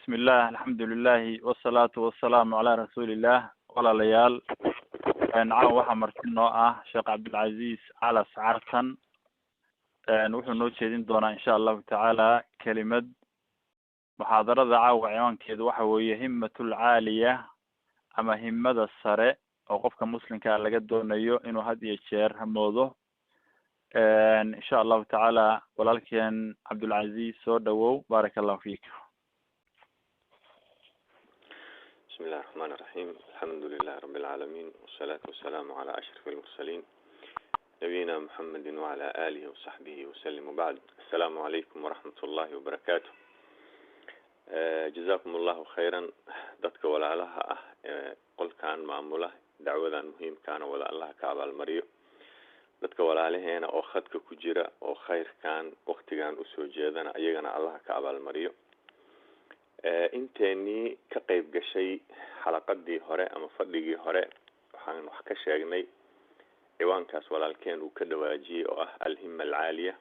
Bismillah, alxamdulilahi, wasalaatu wasalaamu calaa rasuulillah. Walaalayaal, caawa waxaa marti noo ah Sheekh Cabdilcaziz Calas Cartan. Wuxuu noo jeedin doonaa, insha Allahu tacaala, kelimad. Muxaadarada caawa ciwaankeedu waxa weeye himmatul caaliya ama himada sare oo qofka muslimkaa laga doonayo inuu had iyo jeer hamoodo, insha Allahu tacaala. Walaalkeen Cabdulcaziz, soo dhawow, baaraka Allahu fiik. بسم الله الرحمن الرحيم، الحمد لله رب العالمين، والصلاة والسلام على أشرف المرسلين، نبينا محمد وعلى آله وصحبه وسلم، وبعد. السلام عليكم ورحمة الله وبركاته. جزاكم الله خيرا dadka walaalaha ah ee qolkan maamula, dacwadan muhiimkaana wada, Allah ka abaalmariyo. Dadka walaalaheena oo khadka ku jira oo khayrkan waktigan usoo jeedana, iyagana Allah ka abaalmariyo. Inteenii ka qeyb gashay xalaqadii hore ama fadhigii hore, waxaan wax ka sheegnay ciwaankaas walaalkeen uu ka dhawaajiyey oo ah alhima alcaaliya.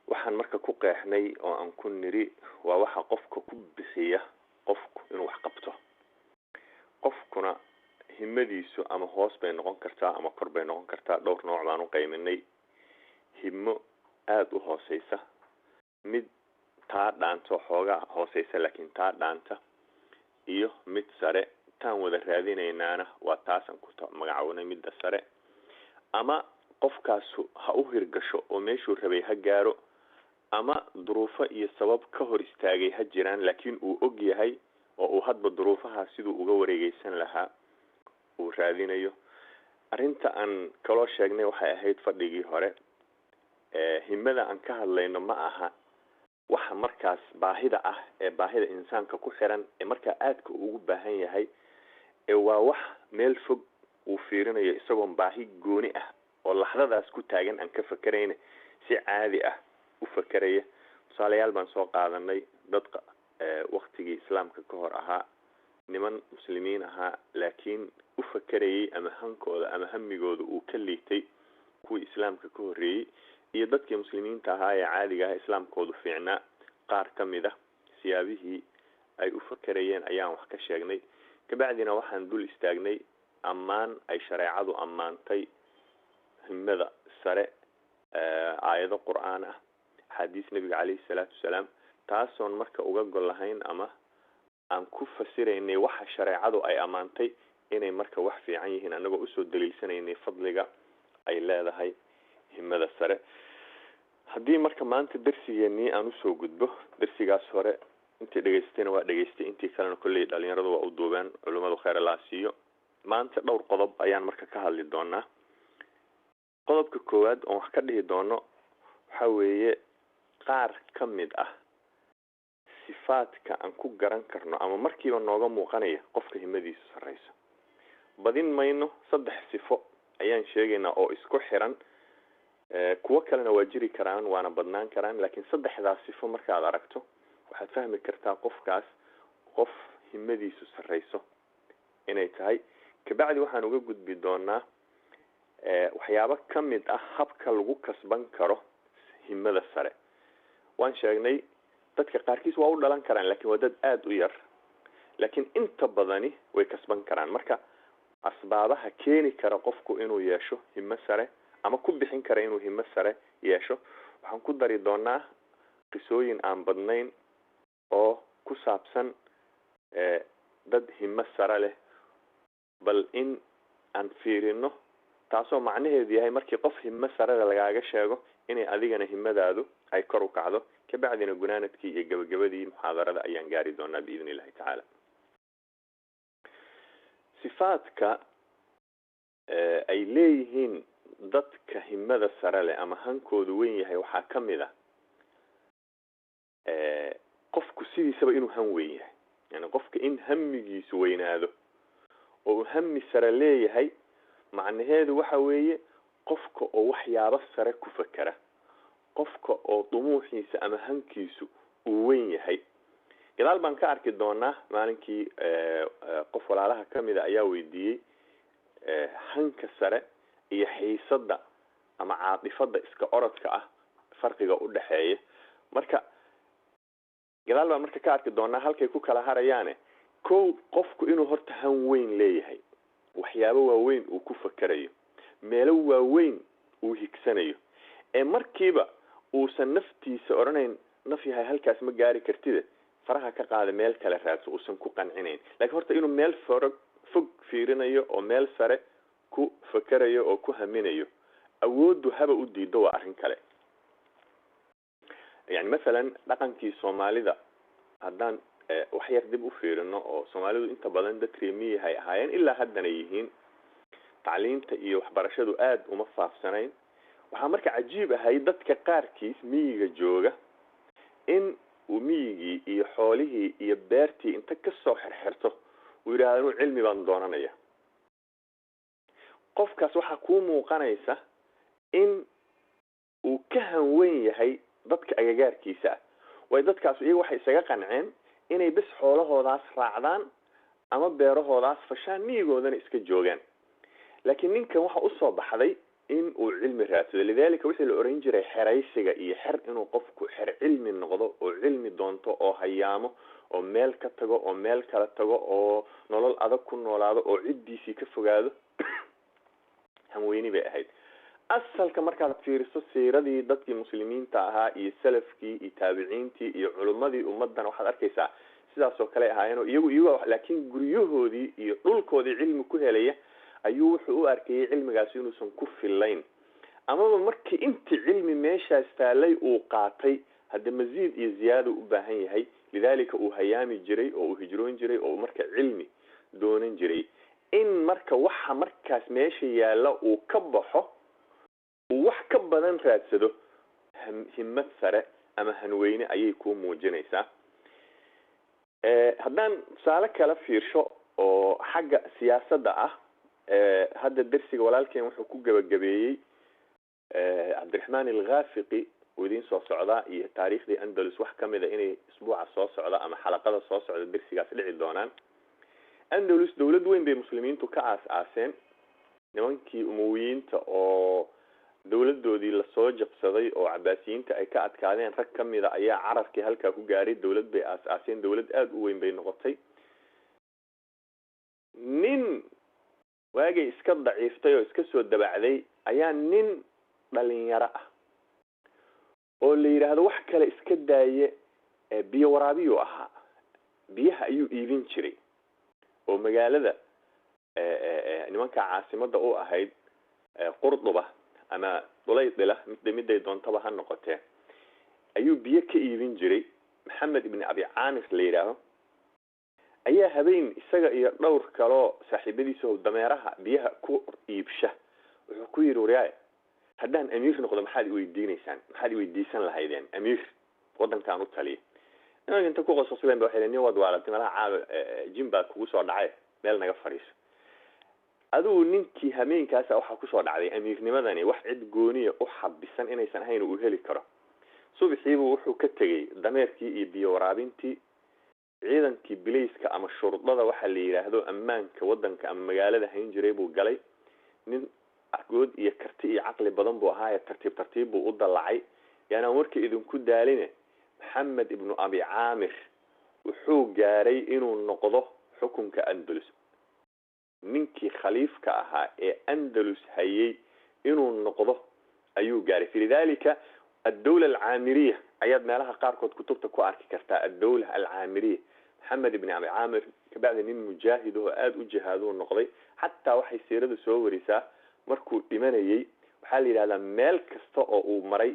Waxaan marka ku qeexnay oo aan ku niri waa waxa qofka ku bixiya qofku inuu wax qabto. Qofkuna himadiisu ama hoos bay noqon kartaa ama kor bay noqon kartaa. Dhowr nooc baan u qayminay: himo aada u hooseysa, mid taa dhaanto, xoogaa hooseysa laakiin taa dhaanta, iyo mid sare. Taan wada raadinaynaana waa taasan ku magacownay midda sare. Ama qofkaasu ha u hirgasho oo meeshuu rabay ha gaaro, ama duruufo iyo sabab ka hor istaagay ha jiraan, laakiin uu og yahay oo uu hadba duruufaha siduu uga wareegeysan lahaa uu raadinayo. Arrinta aan kaloo sheegnay waxay ahayd fadhigii hore, himada aan ka hadlayno ma aha waxa markaas baahida ah ee baahida insaanka ku xiran ee markaa aadka ugu baahan yahay, ee waa wax meel fog uu fiirinayo, isagoon baahi gooni ah oo laxdadaas ku taagan aan ka fakerayna, si caadi ah u fakeraya. Tusaalayaal baan soo qaadanay: dadka waktigii islaamka ka hor ahaa, niman muslimiin ahaa laakiin u fakerayay ama hankooda ama hamigooda uu ka liitay kuwii islaamka ka horreeyey, iyo dadkii muslimiinta ahaa ee caadiga ah, islaamkoodu fiicnaa, qaar ka mid ah siyaabihii ay u fakerayeen ayaan wax ka sheegnay. Kabacdina waxaan dul istaagnay ammaan ay shareecadu ammaantay himada sare, aayado qur-aan ah, axaadiis nabiga caleyhi salaatu wasalaam, taasoon marka uga gol lahayn ama aan ku fasiraynay waxa shareecadu ay ammaantay inay marka wax fiican yihiin, annagoo usoo daliilsanaynay fadliga ay leedahay himada sare. Haddii marka maanta darsigeenii aan usoo gudbo, darsigaas hore intii dhegaystayna waa dhegaystay, intii kalena kolley dhalinyaradu waa u duubeen, culimadu kheyr allaa siiyo. Maanta dhowr qodob ayaan marka ka hadli doonaa. Qodobka koowaad oon wax ka dhihi doono waxa weeye qaar ka mid ah sifaadka aan ku garan karno ama markiiba nooga muuqanaya qofka himadiisu sarreyso. Badin mayno, saddex sifo ayaan sheegaynaa oo isku xiran. Kuwo kalena waa jiri karaan waana badnaan karaan, laakiin saddexdaas sifo markaad aragto waxaad fahmi kartaa qofkaas qof himadiisu sarreyso inay tahay. Kabacdi waxaan uga gudbi doonaa waxyaabo ka mid ah habka lagu kasban karo himada sare. Waan sheegnay dadka qaarkiis waa u dhalan karaan, laakiin waa dad aada u yar, laakiin inta badani way kasban karaan. Marka asbaabaha keeni kara qofku inuu yeesho himo sare ama ku bixin kara inuu himo sare yeesho, waxaan ku dari doonaa qisooyin aan badnayn oo ku saabsan dad himo sare leh, bal in aan fiirino, taasoo macnaheedu yahay markii qof himo sarele lagaaga sheego inay adigana himadaadu ay kor u kacdo. Kabacdina gunaanadkii iyo gabagabadii muxaadarada ayaan gaari doonaa biidni illahi tacaala. Sifaadka ay leeyihiin dadka himada sare leh ama hankoodu weyn yahay waxaa ka mid ah qofku sidiisaba inuu han weyn yahay, yani qofka in hamigiisu weynaado oo uu hami sare leeyahay. Macnaheedu waxa weeye qofka oo waxyaabo sare ku fakera, qofka oo dumuuxiisa ama hankiisu uu weyn yahay. Gadaal baan ka arki doonaa. Maalinkii qof walaalaha kamida ayaa weydiiyey hanka sare iyo xiisada ama caatifada iska orodka ah farqiga u dhexeeya. Marka Gadaal baan marka ka arki doonaa halkay ku kala harayaane. Kow, qofku inuu horta han weyn leeyahay, waxyaabo waaweyn uu ku fakerayo, meelo waaweyn uu higsanayo, ee markiiba uusan naftiisa odhanayn naf yahay halkaas ma gaari kartide, faraha ka qaada, meel kale raadso, uusan ku qancinayn. Lakiin horta inuu meel foro fog fiirinayo oo meel sare ku fakerayo oo ku haminayo, awooddu haba u diido, waa arrin kale. Yani mathalan dhaqankii Soomaalida haddaan wax yar dib u fiirino, oo Soomaalidu inta badan dad reemiyahay ahaayeen, ilaa haddana yihiin, tacliinta iyo waxbarashadu aada uma faafsanayn. Waxaa marka cajiib ahay dadka qaarkiis miyiga jooga in uu miyigii iyo xoolihii iyo beertii inta kasoo xirxirto uu yidhahdo inuu cilmi baan doonanaya. Qofkaas waxaa kuu muuqanaysa in uu ka hanweyn yahay dadka agagaarkiisa ah, waayo dadkaas iyaga waxay isaga qanceen inay bis xoolahoodaas raacdaan ama beerahoodaas fashaan, miyigoodana iska joogaan. Laakiin ninkan waxa usoo baxday in uu cilmi raadsado. Lidalika wixii la oran jiray xeraysiga iyo xer, inuu qofku xer cilmi noqdo oo cilmi doonto oo hayaamo oo meel ka tago oo meel kala tago oo nolol adag ku noolaado oo ciddiisii ka fogaado, hanweyni bay ahayd. Asalka markaad fiiriso siiradii dadkii muslimiinta ahaa iyo salafkii iyo taabiciintii iyo culummadii ummadana, waxaad arkaysaa sidaas oo kale ahaayeen oo iyagu laakiin guryahoodii iyo dhulkoodii cilmi ku helaya ayuu wuxuu u arkayay cilmigaasi inuusan ku fillayn, amaba markii intii cilmi meeshaas taalay uu qaatay hadda masiid iyo ziyaada u baahan yahay. Lidalika uu hayaami jiray oo uu hijroon jiray oo uu marka cilmi doonan jiray, in marka waxa markaas meesha yaalla uu ka baxo, uu wax ka badan raadsado, himmad sare ama hanweyne ayay kuu muujinaysaa. Haddaan tusaale kala fiirsho oo xagga siyaasadda ah, hadda dersiga walaalkeen wuxuu ku gebagabeeyey Cabdiraxmaan Alkhafiqi uu idiin soo socdaa iyo taariikhdii Andalus wax kamid a inay isbuuca soo socda ama xalaqada soo socda dersigaas dhici doonaan. Andalus dawlad weyn bay muslimiintu ka aas-aaseen. Nimankii Umowiyiinta oo dawladoodii lasoo jabsaday oo Cabaasiyiinta ay ka adkaadeen, rag kamida ayaa cararkii halkaa ku gaaray, dawlad bay aas-aaseen, dawlad aada u weyn bay noqotay. Nin waagay iska daciiftay oo iska soo dabacday ayaa nin dhalinyaro ah oo la yidhaahdo wax kale iska daaye, biyo waraabiyuu ahaa, biyaha ayuu iibin jiray oo magaalada nimanka caasimadda u ahayd Qurduba ama Dulaydila, miday doontaba ha noqotee, ayuu biyo ka iibin jiray. Maxamed ibni Abi Caamir la yidhaaho ayaa habeen isaga iyo dhowr kaloo saaxiibadiisa dameeraha biyaha ku iibsha wuxuu ku yidhi, waryaay, haddaan amiir noqdo maxaad iweydiineysaan, maxaad iweydiisan lahaydeen amiir waddankaan u taliya? Nimanka inta ku qosqosleen ba waxay nin waad waalatay, malaha caawa jin baa kugu soo dhacay, meel naga fadhiiso adigu. Ninkii hameenkaasa waxaa kusoo dhacday amiirnimadani wax cid gooniya u xabisan inaysan ahayn uu heli karo. Subaxiibuu wuxuu ka tegey dameerkii iyo biyo waraabintii, ciidankii bilayska ama shurdada waxaa la yidhaahdo ammaanka waddanka ama magaalada hayn jiray buu galay. Nin good iyo karti iyo caqli badan buu ahaaye, tartiib tartiib buu u dallacay. Yaanaan warka idinku daaline, Maxamed ibnu Abi Caamir wuxuu gaaray inuu noqdo xukunka Andalus, ninkii khaliifka ahaa ee Andalus hayay inuu noqdo ayuu gaaray. Filidalika addawla alcaamiriya ayaad meelaha qaarkood kutubta ku arki kartaa, addawla alcaamiriya. Maxamed ibni Abi Caamir kabacdi nin mujaahid oo aada u jihaaduu noqday. Xataa waxay siiradu soo warisaa markuu dhimanayay, waxaa la yidhahdaa meel kasta oo uu maray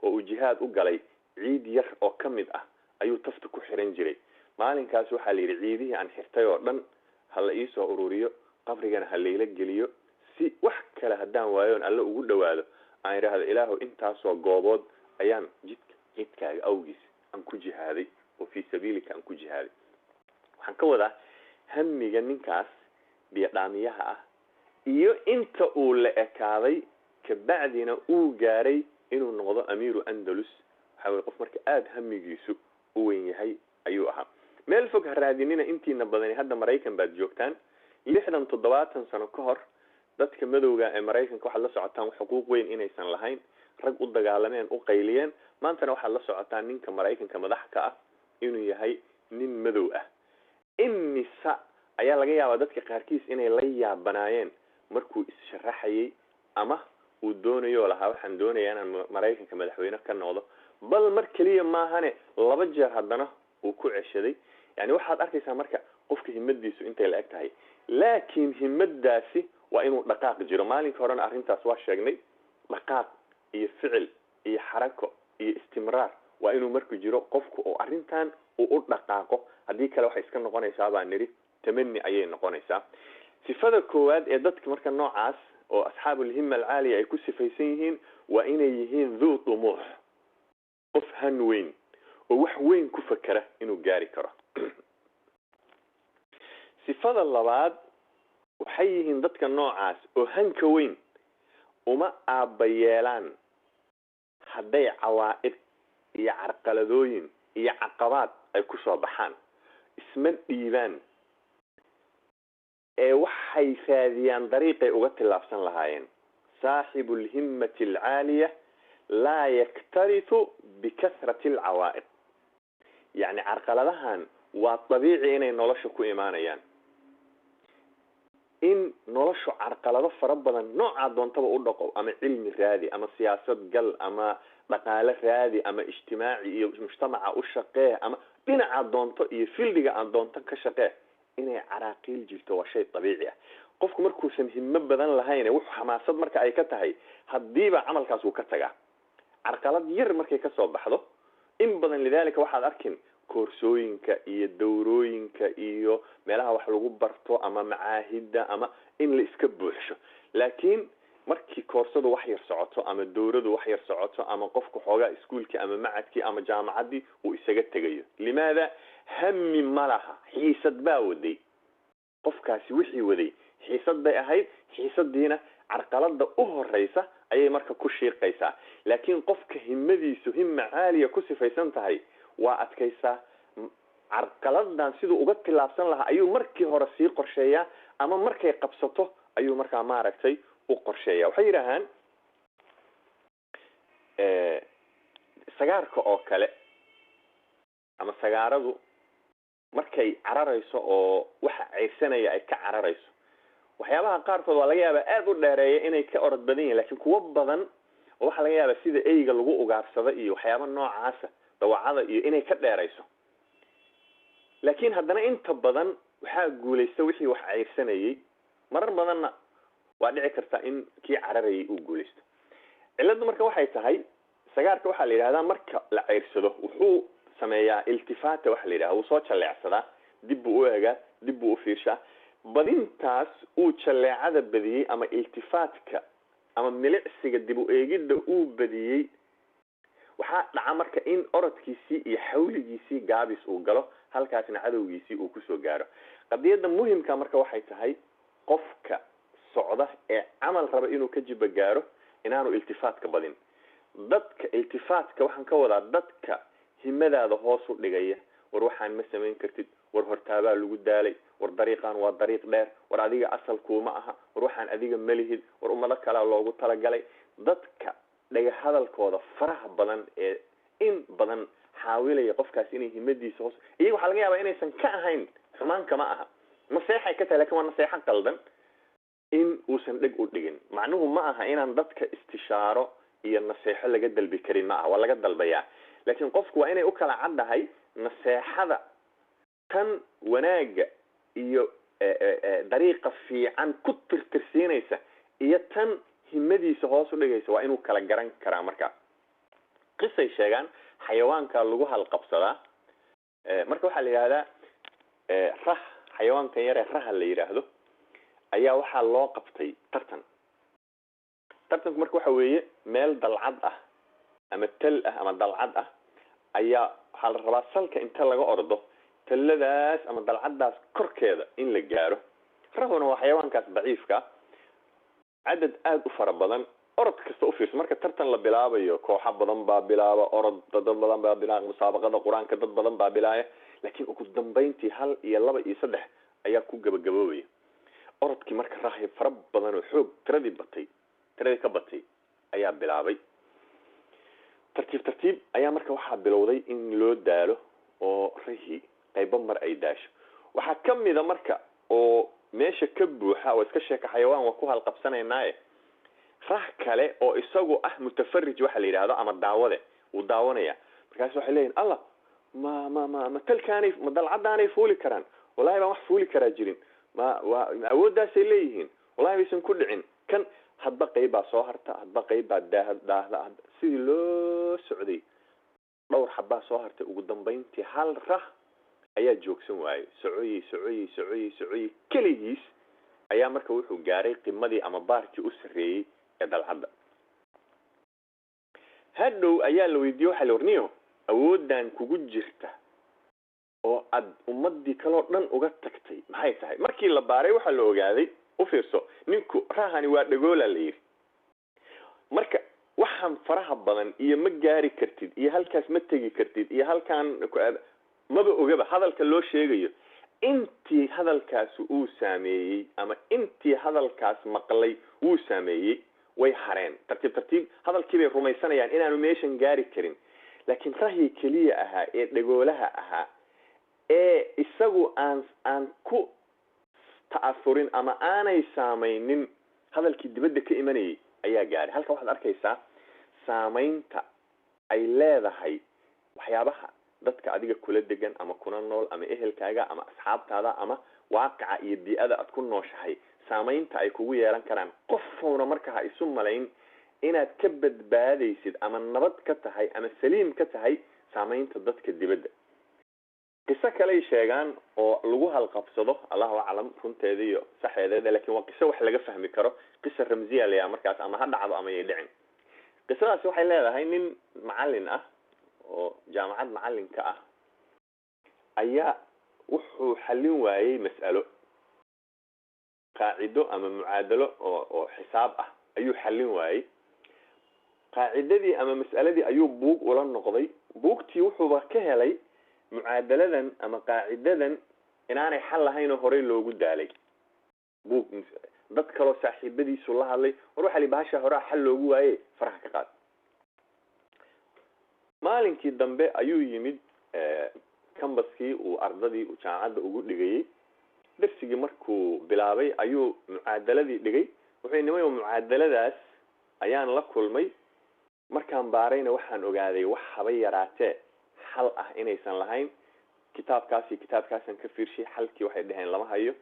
oo uu jihaad u galay ciid yar oo ka mid ah ayuu tafta ku xiran jiray. Maalinkaas waxaa la yidhi ciidihii aan xirtay oo dhan ha la iisoo ururiyo, qabrigana ha layla geliyo, si wax kale haddaan waayoon alle ugu dhawaado aan idhaahdo ilaahu intaasoo goobood ayaan jidkaaga awgiis aan ku jihaaday oo fii sabiilika aan ku jihaaday. Waxaan ka wadaa hamiga ninkaas biyodhaamiyaha ah iyo inta uu la ekaaday kabacdina uu gaaray inuu noqdo amiiru Andalus. Waxaa weye qof marka aada hamigiisu u weyn yahay ayuu ahaa. Meel fog ha raadinina, intiina badani hadda Maraykan baad joogtaan. 60 70 sano ka hor dadka madowga ee Maraykanka waxaad la socotaan xuquuq weyn inaysan lahayn, rag u dagaalameen u qayliyeen. Maantana waxaad la socotaan ninka Maraykanka madax ka ah inuu yahay nin madow ah. Imisa ayaa laga yaabaa dadka qaarkiis inay la yaabanaayeen markuu is-sharaxayay ama uu doonayo lahaa waxaan doonayaa inaan Maraykanka madaxweyne ka noqdo. Bal mar keliya maahane, 2 jeer haddana uu ku ceshaday. Yani waxaad arkaysaa marka qofka himadiisu intay la eg tahay, laakiin himadaasi waa inuu dhaqaaq jiro. Maalinka horena arrintaas waa sheegnay, dhaqaaq iyo ficil iyo xarako iyo istimraar waa inuu marku jiro qofku oo arrintan uu u dhaqaaqo. Haddii kale waxay iska noqonaysaa baa nidhi tamani ayay noqonaysaa. Sifada koowaad ee dadka marka noocaas oo asxaabulhimma alcaaliya ay ku sifaysan yihiin waa inay yihiin dhuu dumuux, qof han weyn oo wax weyn ku fakera inuu gaari karo. Sifada labaad waxay yihiin dadka noocaas oo hanka weyn uma aabbayeelaan hadday cawaa'id iyo carqaladooyin iyo caqabaad ay ku soo baxaan, isma dhiibaan ee waxay raadiyaan dariiqay uga tillaabsan lahaayeen. Saaxibu alhimmati alcaaliya laa yaktarithu bikathrati alcawaa'iq. Yacni carqaladahan waa dabiici inay nolosha ku imaanayaan, in noloshu carqalado fara badan noocaa doontaba u dhaqo, ama cilmi raadi, ama siyaasad gal, ama dhaqaale raadi, ama ijtimaaci iyo mujtamaca u shaqee, ama dhinaca doonto iyo fildiga aan doonto ka shaqee, inay caraaqiil jirto waa shay dabiici ah. Qofku markuusan himo badan lahayn, wuxuu xamaasad marka ay ka tahay, haddiiba camalkaas uu ka tagaa carqalad yar markay kasoo baxdo in badan. Lidaalika waxaad arkin koorsooyinka iyo dowrooyinka iyo meelaha wax lagu barto ama macaahidda ama in la iska buuxsho, laakiin markii koorsadu wax yar socoto ama dowradu wax yar socoto ama qofku xoogaa iskuulkii ama macadkii ama jaamacaddii uu isaga tegayo. Limaada? Hami ma laha, xiisad baa waday qofkaasi, wixii waday xiisad bay ahayd, xiisadiina carqalada u horeysa ayay marka ku shiiqaysaa. Laakiin qofka himadiisu himma caaliya ku sifaysan tahay waa adkaysaa, carqaladan siduu uga tillaabsan lahaa ayuu markii hore sii qorsheeyaa, ama markay qabsato ayuu markaa maaragtay u qorsheeya. Waxay yidhaahaan sagaarka oo kale ama sagaaradu markay cararayso oo waxa ceyrsanaya ay ka cararayso, waxyaabaha qaarkood waa laga yaabaa aada u dheereeya inay ka orod badan yihin, lakiin kuwo badan oo waxaa laga yaabaa sida eyga lagu ugaarsada iyo waxyaaba noocaasa, dawacada iyo inay ka dheerayso. Laakiin haddana inta badan waxaa guulaysta wixii wax ceyrsanayay, marar badanna waa dhici karta in kii cararayay uu guulaysto. Cilladdu marka waxay tahay sagaarka waxaa la yidhahdaa marka la ceyrsado wuxuu sameeyaa iltifaata, waxa la yidhahda wuu soo jalleecsadaa, dib buu u eegaa, dib buu u fiirshaa. Badintaas uu jalleecada badiyey ama iltifaatka ama milicsiga dib u eegidda uu badiyey, waxaa dhaca marka in orodkiisii iyo xawligiisii gaabis uu galo, halkaasna cadowgiisii uu kusoo gaaro. Qadiyadda muhimka marka waxay tahay qofka socda ee camal raba inuu ka jiba gaaro inaanu iltifaatka badin. Dadka iltifaatka waxaan ka wadaa dadka himadaada hoos u dhigaya, war waxaan ma samayn kartid, war hortaabaa lagu daalay, war dariiqan waa dariiq dheer, war adiga asalkuuma aha, war waxaan adiga malihid, war ummado kalea loogu talagalay. Dadka dhaga hadalkooda faraha badan ee in badan xaawilaya qofkaas inay himadiisa hoos, iyaga waxaa laga yaabaa inaysan ka ahayn xumaan, kama aha, naseexay ka tahay, lakin waa naseexo qaldan in uusan dheg u dhigin. Macnuhu ma aha inaan dadka istishaaro iyo naseexo laga dalbi karin, ma aha, waa laga dalbayaa, laakiin qofku waa inay u kala caddahay naseexada tan wanaagga iyo dariiqa fiican ku tirtirsiinaysa iyo tan himadiisa hoos u dhigaysa, waa inuu kala garan karaa. Marka qisay sheegaan xayawaanka lagu halqabsadaa, marka waxaa la yidhahdaa rah, xayawaankan yaree raha la yidhaahdo ayaa waxaa loo qabtay tartan. Tartanku marka waxa weeye meel dalcad ah ama tal ah ama dalcad ah ayaa waxaa la rabaa salka inta laga ordo talladaas ama dalcaddaas korkeeda in la gaaro. Rahuna waa xayawaankaas daciifka, cadad aada u fara badan, orod kasta u fiirso. Marka tartan la bilaabayo kooxo badan baa bilaaba orod, dad badan baa bilaaba musaabaqada qur-aanka, dad badan baa bilaaya, laakiin ugu dambeyntii 1 iyo 2 iyo 3 ayaa ku gabagaboobaya orodkii. Marka rahib fara badan oo xoog tiradii batay, tiradii ka batay ayaa bilaabay. Tartiib tartiib ayaa marka waxaa bilowday in loo daalo Oo rahi qaybo mar ay daasho waxaa kamida marka oo meesha ka buuxa oo iska sheeka xayawaan waa ku halqabsanaynaaye, rah kale oo isagu ah mutafarij waxa la yidhahdo ama daawade, wuu daawanaya. Markaas waxay leeyihin, "Allah, ma ma ma ma talkaanay, ma dalcadaanay fuuli karaan? Wallahi baan wax fuuli karaa jirin. Ma waa ma awooddaasay leeyihiin? Wallahi baysan ku dhicin." Kan hadba qayb baa soo harta, hadba qayb baa daah daahda. Sidii loo socday dhowr xabbaa soo hartay. Ugu dambayntii hal rah ayaa joogsan waayey. Socoyey, socoyey, socoyey, socoyey, keligiis ayaa marka wuxuu gaaray qimadii ama baarkii u sarreeyey ee dalcadda. Hadhow ayaa la weydiiyey, waxaa la warniyo, "Awooddan kugu jirta oo aad ummadii kaloo dhan uga tagtay maxay tahay?" Markii la baaray waxaa la ogaaday, u fiirso, ninku rahani waa dhagoola la yidhi. Marka waxaan faraha badan iyo ma gaari kartid iyo halkaas ma tegi kartid iyo halkaan maba ogaba hadalka loo sheegayo. Intii hadalkaasi uu saameeyey ama intii hadalkaas maqlay wuu saameeyey, way hareen. Tartiib tartiib hadalkii bay rumaysanayaan inaanu meeshan gaari karin. Laakiin rahyi keliya ahaa ee dhagoolaha ahaa ee isagu aan ku ta'afurin ama aanay saamaynin hadalkii dibadda ka imanayay ayaa gaaray halka. Waxaad arkaysaa saamaynta ay leedahay waxyaabaha dadka adiga kula degan ama kuna nool ama ehelkaaga ama asxaabtaada ama waaqaca iyo bii-ada aad ku nooshahay, saamaynta ay kugu yeelan karaan. Qofowna marka ha isu malayn inaad ka badbaadaysid ama nabad ka tahay ama saliim ka tahay saamaynta dadka dibadda. Qiso kaley sheegaan oo lagu halqabsado, Allahu aclam runteeda iyo saxeedeeda, lakin waa qiso wax laga fahmi karo. Qisa ramziya layaa markaas, ama ha dhacdo ama yay dhicin. Qisadaasi waxay leedahay nin macalin ah oo jaamacad macalinka ah ayaa wuxuu xallin waayey mas'alo, qaacido ama mucaadalo oo xisaab ah ayuu xallin waayey. Qaacidadii ama mas'aladii ayuu buug ula noqday. Buugtii wuxuuba ka helay mucaadaladan ama qaacidadan inaanay xal lahayn oo horey loogu daalay. Buug dad kaloo saaxiibadiisu la hadlay, "War, waxa li bahasha horaa xal loogu waaye, faraha ka qaad." Maalinkii dambe ayuu yimid cambaskii uu ardadii uu jaamacadda ugu dhigayey. Darsigii markuu bilaabay ayuu mucaadaladii dhigay. Wuxuu nimay, "Mucaadaladaas ayaan la kulmay. Markaan baarayna waxaan ogaaday wax haba yaraatee xal ah inaysan lahayn. Kitaabkaas iyo kitaabkaasaan ka fiirshay, xalkii waxay dhaheen lama hayo.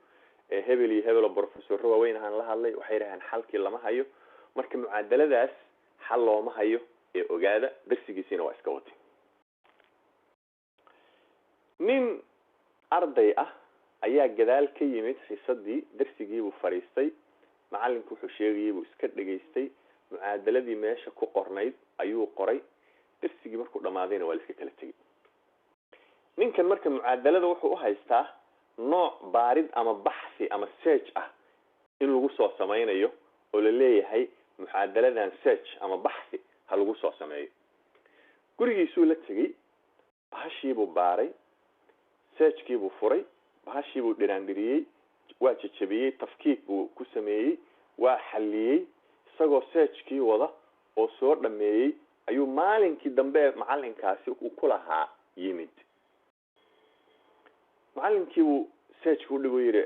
Hebel iyo hebelo professorro waaweyn ahaan la hadlay, waxay dhaheen xalkii lama hayo. Marka mucaadaladaas xal looma hayo ee ogaada." Darsigiisiina waa iska watay. Nin arday ah ayaa gadaal ka yimid xisadii, darsigiibuu fadhiistay. Macalinku wuxuu sheegayay buu iska dhegaystay. Mucaadaladii meesha ku qornayd ayuu qoray. Darsigii markuu dhamaadayna waa la iska kala tegay. Ninkan marka mucaadalada wuxuu u haystaa nooc baarid ama baxsi ama search ah in lagu soo sameynayo oo la leeyahay mucaadaladan search ama baxsi ha lagu soo sameeyo. Gurigiisuu la tegey, bahashiibuu baaray, searchkiibuu furay, bahashiibuu dhiraandhiriyey, waa jejebiyey, tafkiik buu ku sameeyey, waa xalliyey. Isagoo searchkii wada oo soo dhameeyey ayuu maalinkii dambe macalinkaasi uu ku lahaa yimid. Macalinkiibuu searchki udhigo, yidhi,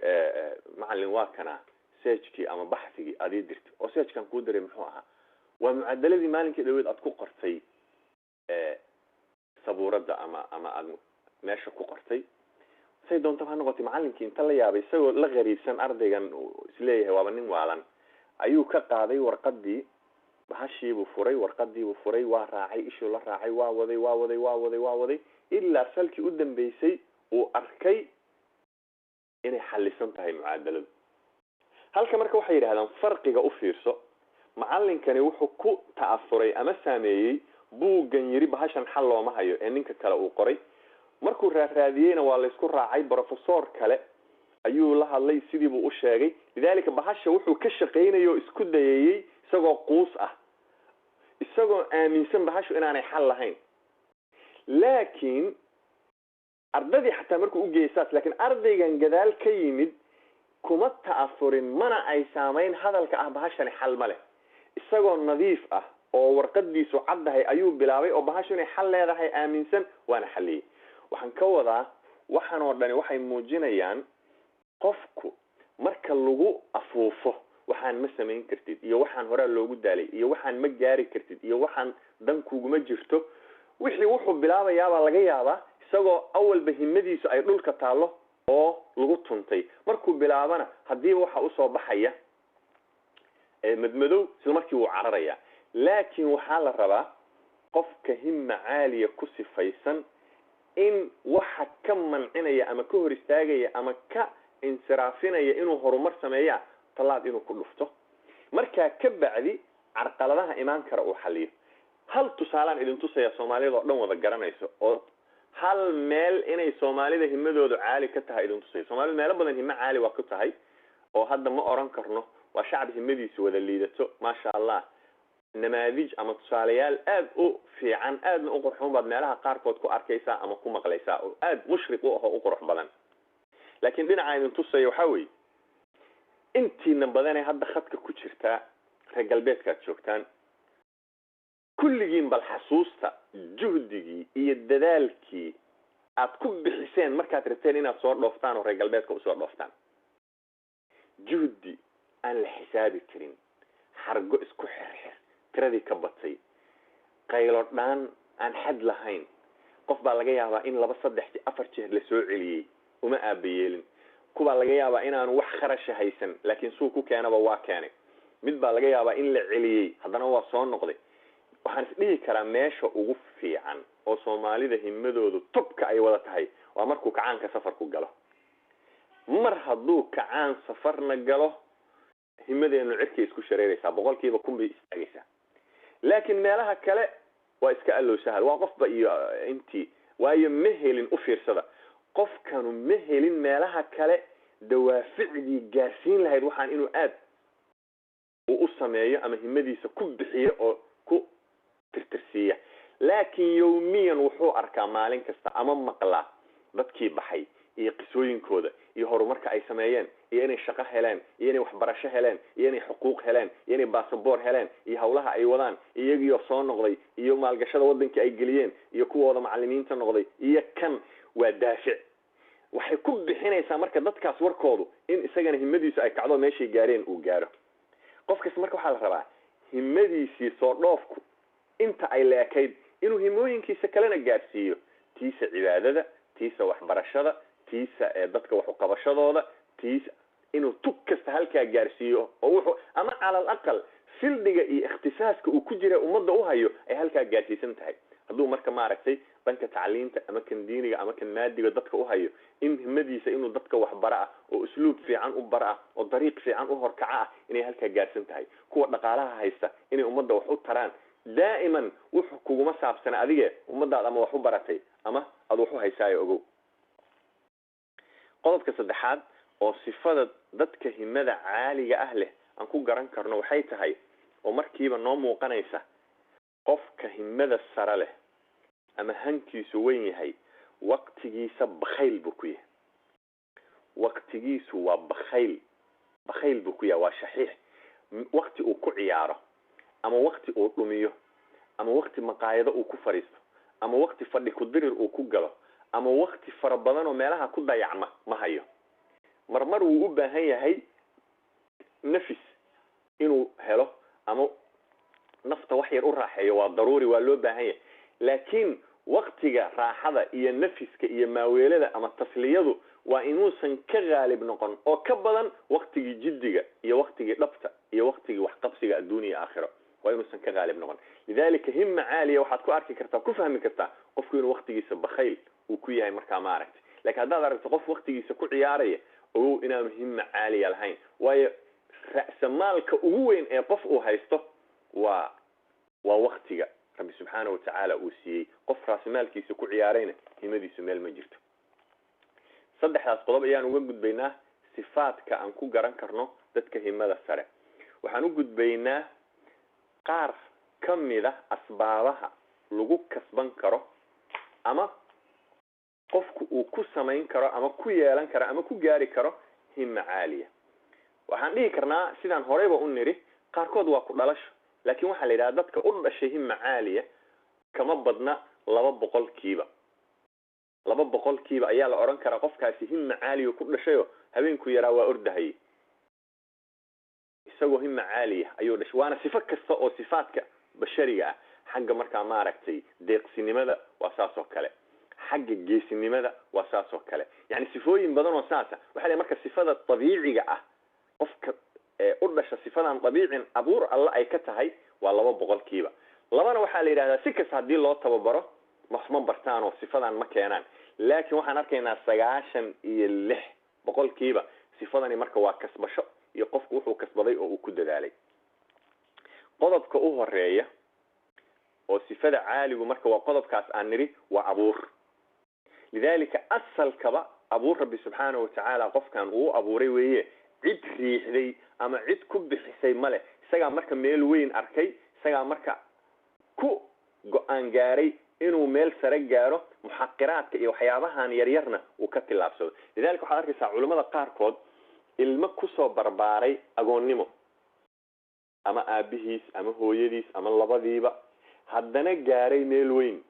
"Macalin, waa kana searchkii ama baxsigii aad ii dirtay." "Oo searchkan kuu diray muxuu ahaa?" "Waa mucadaladii maalinkii dhaweed aad ku qortay sabuuradda ama aad meesha ku qortay." Say doontaba ha noqotay, macalinkii inta la yaabay, isagoo la qariibsan ardaygan isleeyahay waaba nin waalan, ayuu ka qaaday warqadii. Bahashiibuu furay, warqadiibuu furay, waa raacay, ishuu la raacay, waa waday, waa waday, waa waday, waa waday, ilaa salkii u dambeysay uu arkay inay xallisan tahay mucaadaladu. Halka marka waxay yidhahdaan, farqiga u fiirso, macalinkani wuxuu ku ta'afuray ama saameeyey buuggan yiri bahashan xal looma hayo ee ninka kale uu qoray. Markuu raaraadiyeyna waa laysku raacay, professor kale ayuu la hadlay, sidii buu u sheegay. Lidaalika bahasha wuxuu ka shaqaynayay oo isku dayayey isagoo quus ah, isagoo aaminsan bahashu inaanay xal lahayn. Laakiin ardadii xataa markuu ugeeyay saas, laakiin ardaygan gadaal ka yimid kuma ta'afurin, mana ay saamayn hadalka ah bahashani xal ma leh. Isagoo nadiif ah oo warqadiisu caddahay ayuu bilaabay oo bahashu inay xal leedahay aaminsan, waana xaliyey. Waxaan ka wadaa, waxaan oo dhani waxay muujinayaan qofku marka lagu afuufo waxaan ma samayn kartid, iyo waxaan horaa loogu daalay, iyo waxaan ma gaari kartid, iyo waxaan dan kuguma jirto, wixii wuxuu bilaabayaabaa laga yaabaa isagoo awalba himadiisu ay dhulka taallo oo lagu tuntay. Markuu bilaabana haddiiba waxa usoo baxaya madmadow, isla markii wuu cararayaa. Laakiin waxaa la rabaa qofka himma caaliya ku sifaysan in waxa ka mancinaya ama ka hor istaagaya ama ka insiraafinaya inuu horumar sameeya tallaab inuu ku dhufto, markaa ka bacdi carqaladaha imaan kara uu xaliyo. Hal tusaalaan idin tusaya Soomaalida oo dhan wada garanayso, oo hal meel inay Soomaalida himadoodu caali ka tahay idin tusaya. Soomaalida meelo badan himo caali waa ku tahay, oo hadda ma oran karno waa shacab himadiisu wada liidato. Maasha Allah, namaadij ama tusaalayaal aada u fiican, aadna u qurxoon baad meelaha qaarkood ku arkaysaa ama ku maqlaysaa, oo aada mushriq u ahoo u qurux badan. Laakiin dhinaca idin tusaya waxaa weeye, intiina badanee hadda khadka ku jirtaa, reer galbeedkaad joogtaan kulligiin, bal xasuusta juhdigii iyo dadaalkii aad ku bixiseen markaad rabteen inaad soo dhooftaan oo reer galbeedka usoo dhooftaan. Juhdi aan la xisaabi karin, xargo isku xirxir tiradii ka batay, qaylo dhaan aan xad lahayn. Qof baa laga yaabaa in 2, 3, 4 jeer lasoo celiyey, uma aabayeelin. Kubaa laga yaabaa inaanu wax kharasha haysan, laakiin suu ku keenaba waa keenay. Mid baa laga yaabaa in la celiyey, haddana waa soo noqday. Waxaan isdhihi karaa meesha ugu fiican oo Soomaalida himadoodu tubka ay wada tahay waa markuu kacaanka safarku galo. Mar hadduu kacaan safarna galo, himadeenu cirkay isku shareeraysaa, 100% bay istaagaysaa. Laakiin meelaha kale waa iska allow sahal, waa qofba iyo intii, waayo ma helin. U fiirsada, qofkanu ma helin meelaha kale dawaaficdii gaarsiin lahayd waxaan inuu aad uu u sameeyo ama himadiisa ku bixiyo oo ku tirtirsiiya. Laakiin yawmiyan wuxuu arkaa maalin kasta ama maqlaa dadkii baxay iyo qisooyinkooda iyo horumarka ay sameeyeen, iyo inay shaqo heleen, iyo inay waxbarasho heleen, iyo inay xuquuq heleen, iyo inay baasaboor heleen, iyo hawlaha ay wadaan, iyagiioo soo noqday, iyo maalgashada wadankii ay geliyeen, iyo kuwooda macalimiinta noqday, iyo kan waa daafic. Waxay ku bixinaysaa marka dadkaas warkoodu in isagana himadiisu ay kacdo, meeshay gaareen uu gaaro. Qof kasta marka waxaa la rabaa himadiisii soo dhoofku inta ay leekayd inuu himooyinkiisa kalena gaarsiiyo, tiisa cibaadada, tiisa waxbarashada, tiisa dadka wax uqabashadooda, tiisa inuu tug kasta halkaa gaarsiiyo, oo wuxuu ama cala al aqal fildiga iyo ikhtisaaska uu ku jira ummadda u hayo ay halkaa gaarsiisan tahay. Hadduu marka maaragtay dhanka tacliinta ama kan diiniga ama kan maadiga dadka u hayo, in himadiisa inuu dadka waxbara ah oo usluub fiican u bara ah oo dariiq fiican u horkaca ah inay halkaa gaarsan tahay. Kuwa dhaqaalaha haysta inay ummadda wax u taraan daa'iman, wuxuu kuguma saabsana adige ummadaad ama wax u baratay ama aad wax u haysaayo, ogow. Qodobka saddexaad oo sifada dadka himada caaliga ah leh aan ku garan karno waxay tahay, oo markiiba noo muuqanaysa, qofka himada sare leh ama hankiisu weyn yahay waqtigiisa bakhayl buu ku yahay. Waqtigiisu waa bakhayl, bakhayl buu ku yahay, waa shaxiix. Waqti uu ku ciyaaro ama waqti uu dhumiyo ama waqti maqaayado uu ku fadhiisto ama waqti fadhi ku-dirir uu ku galo ama waqti fara badan oo meelaha ku dayacma ma hayo. Marmar wuu u baahan yahay nafis inuu helo ama nafta wax yar u raaxeeyo, waa daruuri, waa loo baahan yahay. Laakiin waqtiga raaxada iyo nafiska iyo maaweelada ama tasliyadu waa inuusan ka qaalib noqon oo ka badan waqtigii jiddiga iyo waqtigii dhabta iyo waqtigii waxqabsiga adduuniya aakhiro, waa inuusan ka qaalib noqon. Lidalika himma caaliya waxaad ku arki kartaa, ku fahmi kartaa qofku inuu waqtigiisa bakhayl uu ku yahay markaa maaragtay. Lakiin haddaad aragto qof waqtigiisa ku ciyaaraya, ogow inaanu himma caaliya lahayn, waayo ra'samaalka ugu weyn ee qof uu haysto waa waqtiga Rabbi subxaana watacaala uu siiyey. Qof raasimaalkiisa ku ciyaarayna himadiisu meel ma jirto. Saddexdaas qodob ayaan uga gudbaynaa sifaadka aan ku garan karno dadka himada sare. Waxaan u gudbaynaa qaar ka mida asbaabaha lagu kasban karo ama qofku uu ku samayn karo ama ku yeelan karo ama ku gaari karo himma caaliya. Waxaan dhihi karnaa, sidaan horeyba u niri, qaarkood waa ku dhalasho, laakiin waxaa la yidhaha dadka u dhashay himma caaliya kama badna 2%. 2% ayaa la oran karaa qofkaasi himma caaliya ku dhashayo, habeenku yaraa waa ordahayay isagoo himma caaliya ayuu dhashay. Waana sifo kasta oo sifaadka bashariga ah, xagga markaa maaragtay deeqsinimada waa saas oo kale, xagga geesinimada waa saas oo kale, yani sifooyin badan oo saasa. Waxaa la marka sifada dabiiciga ah qofka u dhasha sifadan dabiicin abuur alla ay ka tahay waa 2%. Labana waxaa la yidhahdaa si kasta haddii loo tababaro wax ma bartaan oo sifadan ma keenaan, laakiin waxaan arkaynaa 96% sifadani marka waa kasbasho iyo qofku wuxuu kasbaday oo uu ku dadaalay. Qodobka u horeeya oo sifada caaligu marka waa qodobkaas aan nidhi waa abuur. Lidaalika asalkaba abuur Rabbi subxaanahu watacaala qofkan uu abuuray weeye, cid riixday ama cid ku bixisay male, isagaa marka meel weyn arkay, isagaa marka ku go-aan gaaray inuu meel sare gaaro, muxaqiraadka iyo waxyaabahan yaryarna uu ka tillaabsado. Lidalika waxaad arkaysaa culimmada qaarkood ilmo kusoo barbaaray agoonnimo, ama aabihiis ama hooyadiis ama labadiiba, haddana gaaray meel weyn,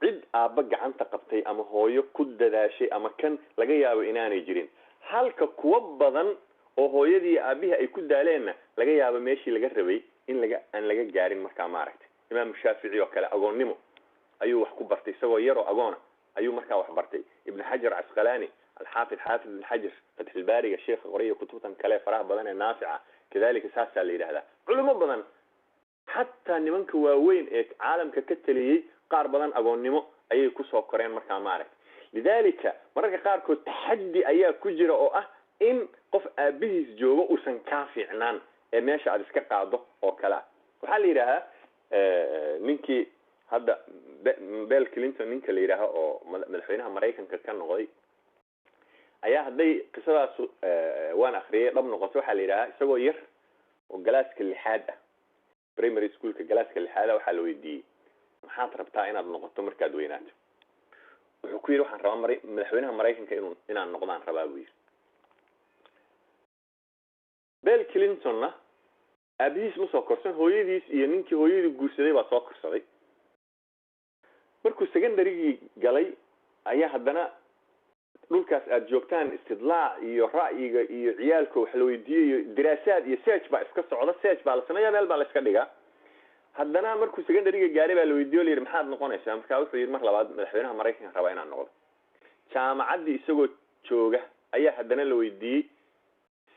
cid aabba gacanta qabtay ama hooyo ku dadaashay ama kan laga yaabo inaanay jirin, halka kuwo badan oo hooyadii aabihii ay ku daaleenna laga yaabo meeshii laga rabay in laga aan laga gaarin. Markaa maaragtay Imaam Shaafici oo kale agoonnimo ayuu wax ku bartay, isagoo yaroo agoona ayuu markaa wax bartay. Ibn Xajar Casqalaani, alxaafid xaafid Ibn Xajar, Fatxilbaariga sheekha qoraya, kutubtan kale faraha badan ee naafica, kadalika saasaa la yidhahdaa. Culimo badan xataa nimanka waaweyn ee caalamka ka taliyey qaar badan agoonnimo ayay kusoo koreen markaa maaragtay. Lidaalika mararka qaarkood taxaddi ayaa ku jira oo ah in qof aabihiis joogo uusan kaa fiicnaan ee meesha aad iska qaado oo kale ah. Waxaa la yidhaahaa ninkii hadda Bill Clinton ninka la yidhaaho oo madaxweynaha Maraykanka ka noqday ayaa hadday qisadaas waan akriyay dhab noqoto, waxaa la yidhahaa isagoo yar oo galaaska 6aad ah, primary schoolka galaaska 6aad ah, waxaa la weydiiyey maxaad rabtaa inaad noqoto markaad weynaato? Wuxuu ku yidhi waxaan rabaa madaxweynaha Maraykanka inaan noqdaan rabaa buu yidhi. Bill Clintonna aabihiis ma soo korsan, hooyadiis iyo ninkii hooyadii guursaday baa soo korsaday. Markuu secondarygii galay ayaa haddana dhulkaas aad joogtaan istidlaac iyo ra'yiga iyo ciyaalka wax la weydiiyey iyo diraasaad iyo search baa iska socda, search baa la sameeya, meel baa la iska dhigaa. Haddana markuu secondaryga gaaray baa la weydiiyo, la yidhi maxaad noqonaysaa? Markaa wuxuu yidhi mar labaad madaxweynaha Maraykanka rabaa inaan noqdo. Jaamacaddii isagoo jooga ayaa haddana la weydiiyey,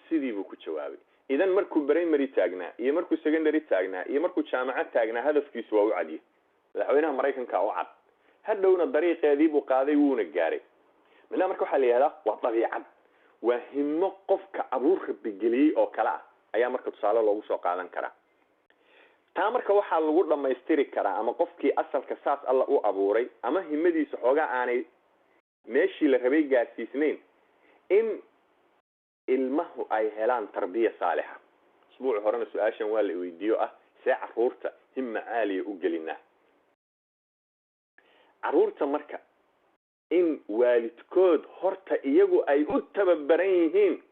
sidii buu ku jawaabay. Idan markuu primary taagnaa iyo markuu secondary taagnaa iyo markuu jaamacad taagnaa hadafkiisu waa u cadiyey, madaxweynaha Maraykanka u cad. Hadhowna dariiqeedii buu qaaday, wuuna gaaray. Midnaha marka waxaa la yihahdaa waa dabiicad, waa himo qofka abuur Rabbi geliyey oo kale ah ayaa marka tusaale loogu soo qaadan karaa. Taa marka waxaa lagu dhamaystiri karaa ama qofkii asalka saas alla u abuuray ama himadiisa xoogaa aanay meeshii la rabay gaarsiisnayn, in ilmahu ay helaan tarbiya saalixa. Usbuuci horena su-aashan waa la weydiiyo ah see caruurta himma caaliya u gelinaa? Caruurta marka in waalidkood horta iyagu ay u tababaran yihiin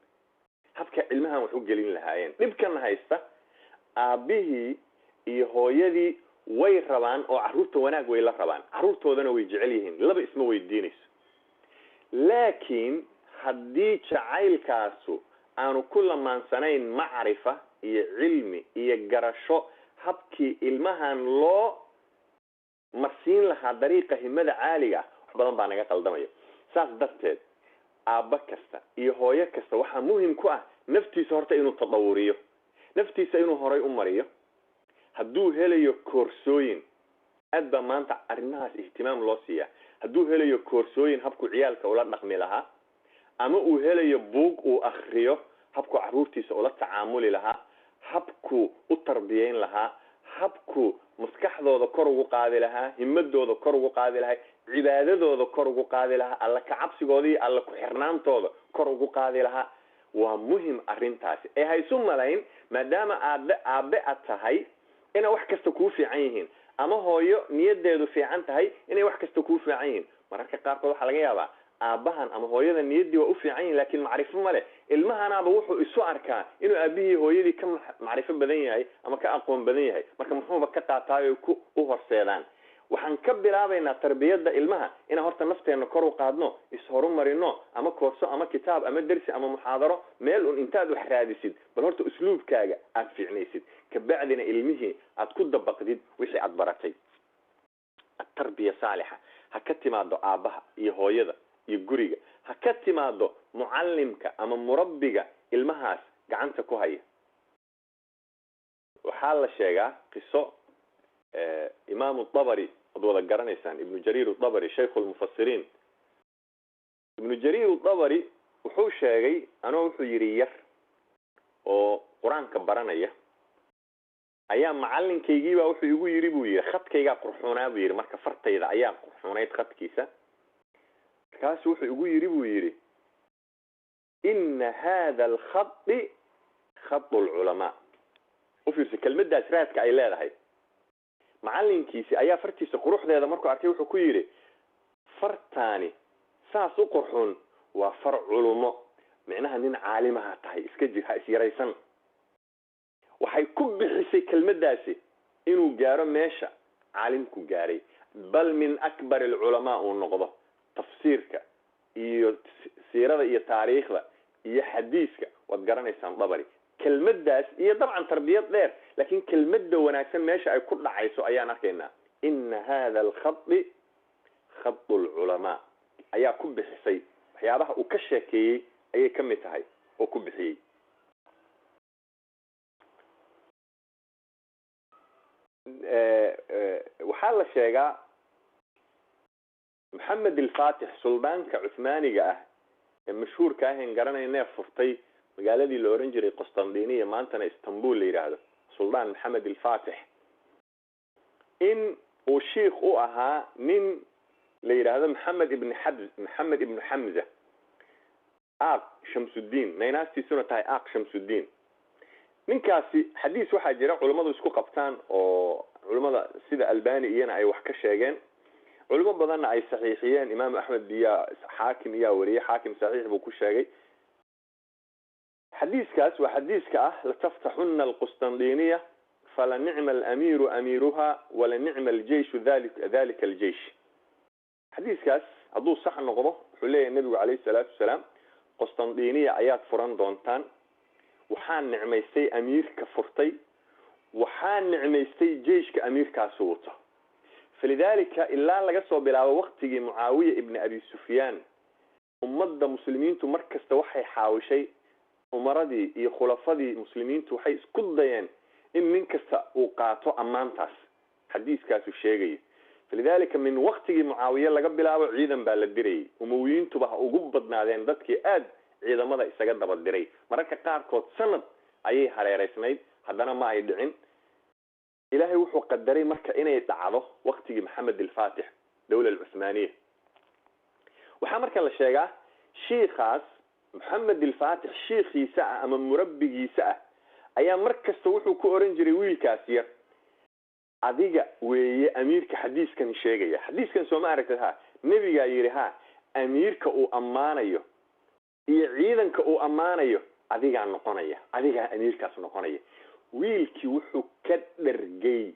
habka ilmahan wax u gelin lahaayeen. Dhibkan haysta aabbihii iyo hooyadii way rabaan oo caruurta wanaag way la rabaan, caruurtoodana way jecel yihiin, laba isma weydiinayso. Laakiin haddii jacaylkaasu aanu ku lamaansanayn macrifa iyo cilmi iyo garasho habkii ilmahan loo marsiin lahaa dariiqa himada caaliga ah, wax badan baa naga qaldamaya. Saas darteed aabba kasta iyo hooyo kasta waxaa muhim ku ah naftiisa horta inuu tadawuriyo, naftiisa inuu horay u mariyo. Hadduu helayo koorsooyin, aad baa maanta arrimahaas ihtimaam loo siiyaa, hadduu helayo koorsooyin habku ciyaalka ula dhaqmi lahaa, ama uu helayo buug uu akriyo habku caruurtiisa ula tacaamuli lahaa, habku u tarbiyeyn lahaa, habku maskaxdooda kor ugu qaadi lahaa, himadooda kor ugu qaadi lahaa, cibaadadooda kor ugu qaadi lahaa, alla kacabsigooda iyo alla ku-xirnaantooda kor ugu qaadi lahaa, waa muhim arrintaasi. Ee ha isu malayn maadaama aadbe aabe ad tahay inay wax kasta kuu fiican yihiin, ama hooyo niyadeedu fiican tahay inay wax kasta kuu fiican yihiin. Mararka qaarkood waxaa laga yaabaa aabbahan ama hooyada niyaddii waa u fiican yihin, laakiin macrifo ma leh. Ilmahanaaba wuxuu isu arkaa inuu aabihii hooyadii ka macrifo badan yahay ama ka aqoon badan yahay, marka muxuuba ka qaataayo ku u horseedaan. Waxaan ka bilaabaynaa tarbiyadda ilmaha inaan horta nafteena kor u qaadno, ishorumarino, ama koorso ama kitaab ama dersi ama muxaadaro, meel un intaad wax raadisid, bal horta usluubkaaga aad fiicnaysid, kabacdina ilmihii aad ku dabaqdid wixii aad baratay. Atarbiya saalixa ha ka timaado aabbaha iyo hooyada iyo guriga, ha ka timaado mucallimka ama murabbiga ilmahaas gacanta ku haya. Waxaa la sheegaa qiso Imaamu Dabari, ad wada garanaysaan, Ibnu Jariir Dabari, shaykhu lmufasiriin. Ibnu Jariir Dabari wuxuu sheegay, anoo wuxuu yidhi yar oo Qur-aanka baranaya ayaa macalinkaygii wuxuu igu yidhi, buu yidhi, khadkaygaa qurxoonaa, buu yidhi, marka fartayda ayaa qurxoonayd khadkiisa. Markaasu wuxuu igu yidhi, buu yidhi, "Ina hada alkhadi khadu lculamaa." U fiirsa kelmaddaas raadka ay leedahay. Macalinkiisi ayaa fartiisa quruxdeeda markuu arkay wuxuu ku yidhi, "Fartaani saas u qurxun waa far culumo, micnaha nin caalimaha tahay, iska jir, ha isyaraysan." Waxay ku bixisay kelmaddaasi inuu gaaro meesha caalimku gaaray, bal min akbar alculamaa uu noqdo. Tafsiirka iyo siirada iyo taariikhda iyo xadiiska waad garanaysaan Dabari. Kelmaddaas iyo dabcan tarbiyad dheer, laakiin kelmadda wanaagsan meesha ay ku dhacayso ayaan arkaynaa. "Ina hada alkhadi khadu lculamaa" ayaa ku bixisay. Waxyaabaha uu ka sheekeeyey ayay ka mid tahay oo ku bixiyey. Waxaa la sheegaa Maxamed Alfatix, suldaanka Cuthmaaniga ah ee mashhuurka ahayn garanaynee furtay magaaladii la oran jiray Qostandiniya, maantana Istanbul la yidhaahdo, Suldaan Maxamed Alfatix, in uu shiikh u ahaa nin la yidhaahdo Maxamed ibn xab Maxamed ibnu Xamza Aaq Shamsuddiin, naynaastiisuna tahay Aaq Shamsuddiin. Ninkaasi xadiis waxaa jira culummadu isku qabtaan, oo culummada sida Albani iyana ay wax ka sheegeen, culimo badanna ay saxiixiyeen. Imaam Axmed iya Xaakim iyaa wariyey, Xaakim saxiix buu ku sheegay. Xadiiskaas waa xadiiska ah "lataftaxuna alqustandiniya fala nicma alamiiru amiiruha wala nicma aljeyshu dalika aljeish". Xadiiskaas hadduu sax noqdo, wuxuu leeyahay Nebigu calayhi salaatu wasalaam, Qostandiniya ayaad furan doontaan, waxaa nicmaystay amiirka furtay, waxaa nicmaystay jeishka amiirkaasi wato. Falidalika ilaa laga soo bilaabo waktigii Mucaawiya ibni Abi Sufyaan, ummadda muslimiintu mar kasta waxay xaawishay, umaradii iyo khulafadii muslimiintu waxay isku dayeen in nin kasta uu qaato ammaantaas xadiiskaasu sheegayo. Falidalika min waktigii Mucaawiye laga bilaabo ciidan baa la dirayay. Umawiyiintuba ha ugu badnaadeen dadkii aada ciidamada isaga daba diray. Mararka qaarkood sanad ayay hareereysnayd, haddana ma ay dhicin. Ilaahay wuxuu qadaray marka inay dhacdo waktigii Maxamed Alfatix, dawla alcuthmaaniya. Waxaa marka la sheegaa shiikaas Maxamed Alfatix shiikhiisa ah ama murabbigiisa ah ayaa mar kasta wuxuu ku oran jiray wiilkaas yar, "Adiga weeye amiirka xadiiskan sheegaya. Xadiiskan sooma aragtid? Ha, nebigaa yidhi, ha, amiirka uu ammaanayo iyo ciidanka uu ammaanayo adigaa noqonaya, adigaa amiirkaas noqonaya." Wiilkii wuxuu ka dhargay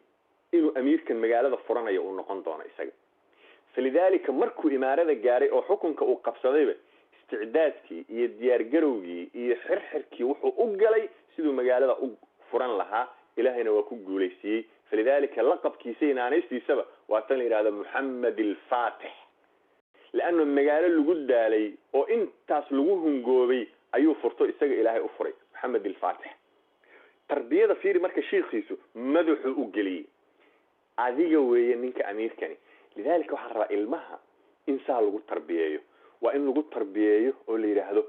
inuu amiirkan magaalada furanayo uu noqon doono isaga. Falidaalika markuu imaarada gaaray oo xukunka uu qabsadayba, isticdaadkii iyo diyaargarowgii iyo xirxirkii wuxuu u galay siduu magaalada u furan lahaa. Ilaahayna waa ku guulaysiiyey. Falidaalika laqabkiisa iyo naanaystiisaba waa tan la yidhahda Moxamed Alfatix, leanno magaalo lagu daalay oo intaas lagu hungoobay ayuu furto, isaga Ilaahay u furay, Moxamed Alfatix. Tarbiyada fiiri marka, shiikhiisu madaxuu u geliyey, "Adiga weeye ninka amiirkani." Lidalika waxaan rabaa ilmaha in saa lagu tarbiyeeyo. Waa in lagu tarbiyeeyo oo la yidhaahdo,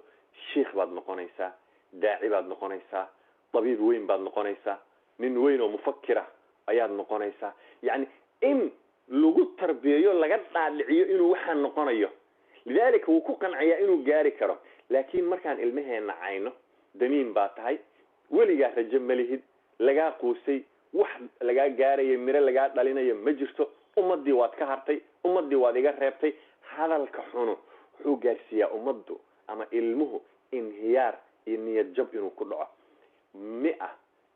"Shiikh baad noqonaysaa, daaci baad noqonaysaa, dabiib weyn baad noqonaysaa, nin weyn oo mufakira ayaad noqonaysaa." Yacni in lagu tarbiyeeyo, laga dhaadhiciyo inuu waxaan noqonayo. Lidalika wuu ku qanciyaa inuu gaari karo. Laakiin markaan ilmaheena cayno, "Damiin baa tahay, weligaa rajo ma lihid, lagaa quusay, wax lagaa gaarayo, miro lagaa dhalinayo ma jirto, ummaddii waad ka hartay, ummaddii waad iga reebtay," hadalka xuno wuxuu gaarsiiyaa ummaddu ama ilmuhu inhiyaar iyo niyad jab inuu ku dhaco. Mia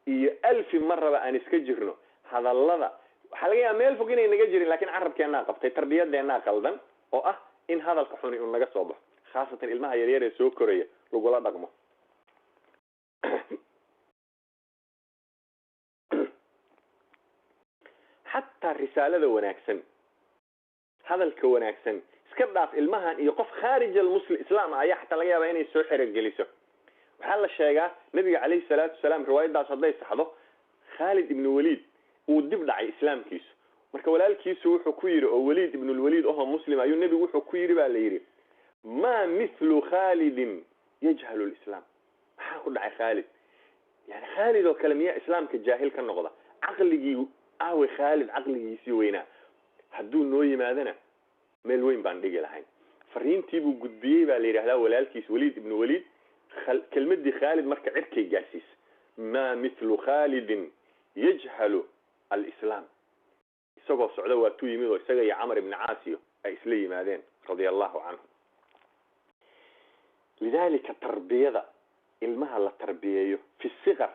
iyo alfi marraba aan iska jirno hadallada. Waxaa laga yaaba meel fog inay naga jirin, laakiin carabkeennaa qabtay, tarbiyadeennaa qaldan, oo ah in hadalka xuni uu naga soo baxo, khaasatan ilmaha yaryar ee soo koraya lagula dhaqmo. Xataa risaalada wanaagsan, hadalka wanaagsan iska dhaaf, ilmahan iyo qof khaarij almuslim islaam ah ayaa xataa laga yaabaa inay soo xerogeliso. Waxaa la sheegaa nabiga calayhi salaatu wasalaam, riwaayadaas hadday saxdo, Khaalid ibnu Waliid uu dib dhacay islaamkiisu. Marka walaalkiisu wuxuu ku yidhi, oo Waliid ibnulwaliid ohoo muslim ayuu nebigu wuxuu ku yidhi baa la yidhi, maa mithlu Khaalidin yajhalu lislaam. Maxaa ku dhacay Khaalid? Yani Khaalid oo kale miyaa islaamka jaahil ka noqda? Caqligii aawe Khaalid, caqligiisii weynaa hadduu noo yimaadana meel weyn baan dhigi lahayn. Fariintii buu gudbiyey baa la yidhahdaa walaalkiis Waliid ibnu Waliid. Kelmadii Khaalid marka cirkay gaarsiisa, maa mithlu Khaalidin yajhalu alislaam. Isagoo socda waatuu yimid oo isaga iyo Camar ibni Caasiyo ay isla yimaadeen radia allahu canhu. Lidalika tarbiyada ilmaha la tarbiyeeyo fi sikar,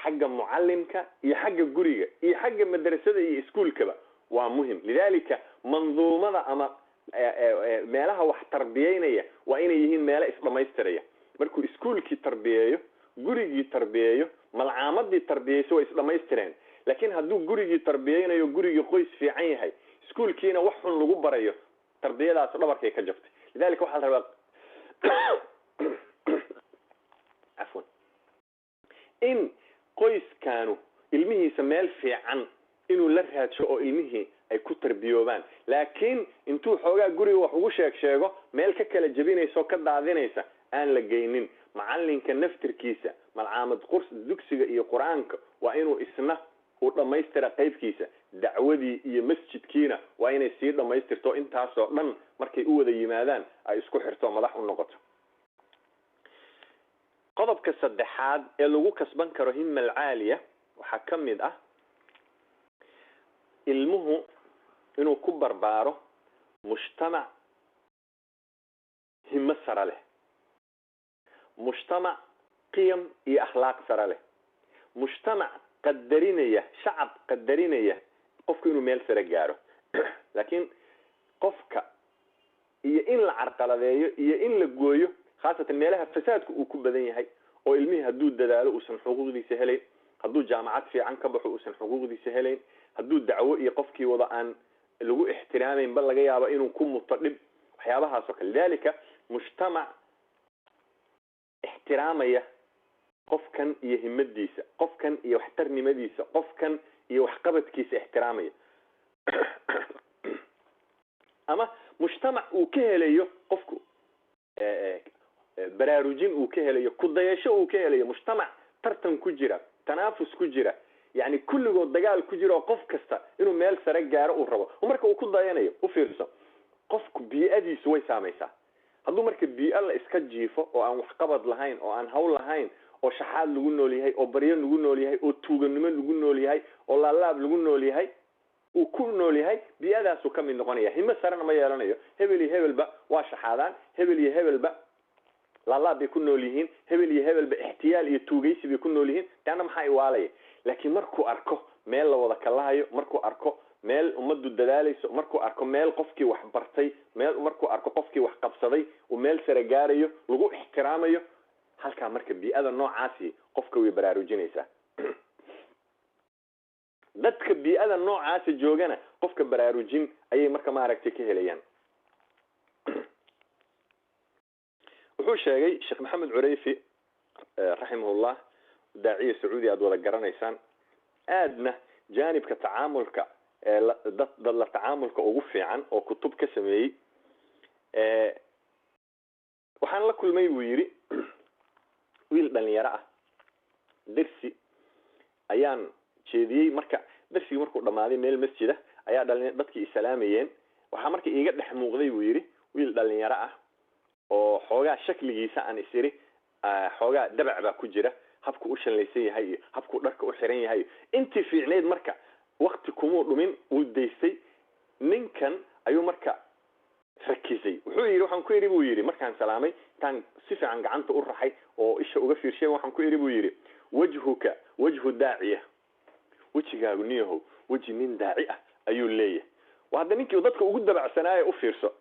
xagga mucalimka iyo xagga guriga iyo xagga madrasada iyo iskuolkaba waa muhim. Lidalika manduumada ama meelaha wax tarbiyeynaya waa inay yihiin meelo isdhamaystiraya. Markuu iskuolkii tarbiyeeyo, gurigii tarbiyeeyo, malcaamadii tarbiyeyso, way isdhamaystireen. Laakiin hadduu gurigii tarbiyeynayo, gurigii qoys fiican yahay, iskuolkiina wax xun lagu barayo, tarbiyadaas dhabarkay ka jabtay. Lidalika waxaa la rabaa cafwan in qoyskaanu ilmihiisa meel fiican inuu la raadsho oo ilmihii ay ku tarbiyoobaan. Laakiin intuu xoogaa guriga wax ugu sheeg sheego, meel ka kala jebinaysa oo ka daadinaysa aan la geynin. Macalinka naftirkiisa malcaamad qurs dugsiga iyo qur-aanka waa inuu isna uu dhammaystira qaybkiisa, dacwadii iyo masjidkiina waa inay sii dhammaystirto. Intaasoo dhan markay u wada yimaadaan ay isku xirto, madax u noqoto. Qodobka saddexaad ee lagu kasban karo hima alcaaliya waxaa ka mid ah ilmuhu inuu ku barbaaro mujtamac himo sare leh, mujtamac qiyam iyo akhlaaq sare leh, mujtamac qadarinaya, shacab qadarinaya qofku inuu meel sare gaaro. Laakiin qofka iyo in la carqaladeeyo iyo in la gooyo, khaasatan meelaha fasaadku uu ku badan yahay, oo ilmihii hadduu dadaalo uusan xuquuqdiisa helayn, hadduu jaamacad fiican ka baxo uusan xuquuqdiisa helayn, hadduu dacwo iyo qofkii wada aan lagu ixtiraamayn, bal laga yaabo inuu ku muto dhib, waxyaabahaas oo kale. Lidalika mujtamac ixtiraamaya qofkan iyo himadiisa, qofkan iyo waxtarnimadiisa, qofkan iyo waxqabadkiisa ixtiraamaya, ama mujtamac uu ka helayo qofku baraarujin, uu ka helayo kudayasho, uu ka helayo mujtamac tartan ku jira, tanaafus ku jira, yani kulligood dagaal ku jira, oo qof kasta inuu meel sare gaaro uu rabo, oo marka uu ku dayanayo. U fiirso, qofku bii'adiisu way saamaysaa. Hadduu marka bii'o la iska jiifo oo aan waxqabad lahayn, oo aan hawl lahayn, oo shaxaad lagu nool yahay, oo baryo lagu nool yahay, oo tuuganimo lagu nool yahay, oo laalaab lagu nool yahay uu ku nool yahay, bii'adaasuu ka mid noqonaya, himo sarena ma yeelanayo. Hebel iyo hebelba waa shaxaadaan, hebel iyo hebelba laalaab bay ku nool yihiin, hebel iyo hebelba ixtiyaal iyo tuugaysi bay ku nool yihiin, taana maxaa iwaalaya? Laakiin markuu arko meel la wada kalahayo, markuu arko meel ummaddu dadaalayso, markuu arko meel qofkii wax bartay, meel markuu arko qofkii wax qabsaday uu meel sare gaarayo, lagu ixtiraamayo halkaa, marka bii'ada noocaasi qofka way baraarujinaysaa. Dadka bii'ada noocaasa joogana qofka baraarujin ayay marka maaragtay ka helayaan. Wuxuu sheegay Sheekh Maxamed Cureyfi raximahullah, daaciya sacuudi aad wada garanaysaan, aadna jaanibka tacaamulka dad dad la tacaamulka ugu fiican, oo kutub ka sameeyey. Waxaan la kulmay, buu yidhi, wiil dhalinyaro ah. Dersi ayaan jeediyey. Marka darsigii markuu dhamaaday, meel masjida ayaa dhali dadkii isalaamayeen. Waxaa marka iiga dhex muuqday, buu yidhi, wiil dhalinyaro ah oo xoogaa shakligiisa aan is iri xoogaa dabac baa ku jira, habku u shanlaysan yahay iyo habkuu dharka u xiran yahay. Intii fiicnayd marka wakti kumuu dhumin, wuu daystay. Ninkan ayuu marka rakisay. Wuxuu yidhi, waxaan ku idhi, buu yidhi, markaan salaamay, intaan si fiican gacanta u raxay oo isha uga fiirshay, waxaan ku idhi, buu yidhi, wajhuka wajhu daaciya, wejigaagu niyahow Weji nin daaci ah ayuu leeyahay. Waa hadda ninkii dadka ugu dabacsanaaye, u fiirso.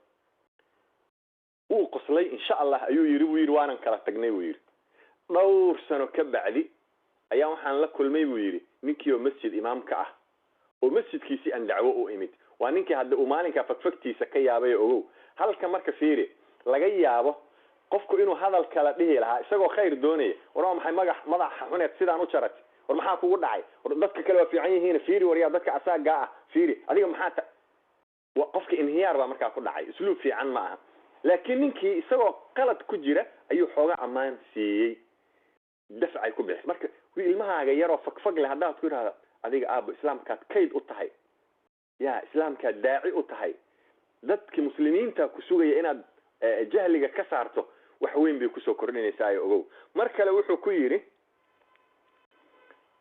Wuu qoslay, insha Allah ayuu yidhi buu yidhi, waanan kala tagnay buu yidhi. Dhowr sano ka bacdi ayaa waxaan la kulmay buu yidhi ninkii oo masjid imaamka ah oo masjidkiisii aan dacwo u imid. Waa ninkii hadda uu maalinkaa fagfagtiisa ka yaabay. Ogow halka marka fiiri, laga yaabo qofku inuu hadal kala dhihi lahaa isagoo khayr doonaya: war waa maxay magax madaxa xuneed sidaan u jaratay? War maxaa kugu dhacay? War dadka kale waa fiican yihiin, fiiri, waryaa dadka asaagaa ah fiiri, adiga maxaa ta qofka inhiyaar baa markaa ku dhacay. Isluub fiican ma aha. Laakiin ninkii isagoo qalad ku jira ayuu xooga ammaan siiyey, dafcay ku bixis. Marka ilmahaaga yaroo fagfag leh haddaad ku yidhahda: adiga aabo islaamkaad kayd u tahay, ya islaamkaad daaci u tahay, dadki muslimiinta ku sugaya inaad jahliga ka saarto, wax weyn bay kusoo kordhinaysaa. Ogow, mar kale wuxuu ku yidhi: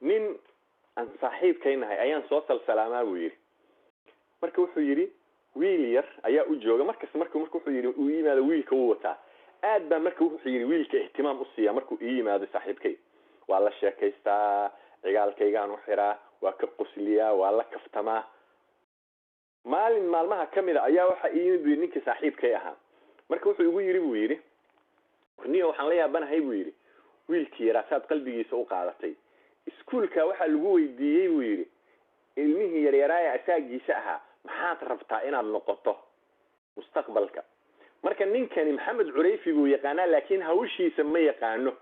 nin aan saaxiibkaynahay ayaan soo salsalaamaa buu yidhi. Marka wuxuu yidhi wiil yar ayaa u jooga markas. Marka wuxuu yidhi uu yimaado, wiilka wuu wataa aad baa. Marka wuxuu yidhi wiilka ihtimaam u siiyaa markuu ii yimaado saaxiibkay, waa la sheekaystaa, cigaalkaygaan u xiraa, waa ka qosliyaa, waa la kaftamaa. Maalin maalmaha kamid a ayaa waxa ii yimid buu yidhi ninkii saaxiibkay ahaa. Marka wuxuu igu yidhi buu yidhi: niyo waxaan la yaabanahay buu yidhi wiilkii yaraa saad qalbigiisa u qaadatay. Iskuulka waxaa lagu weydiiyey buu yidhi ilmihii yaryaraaya asaagiisa ahaa: maxaad rabtaa inaad noqoto mustaqbalka? Marka ninkani Maxamed Curayfi buu yaqaanaa, laakiin hawshiisa ma yaqaano,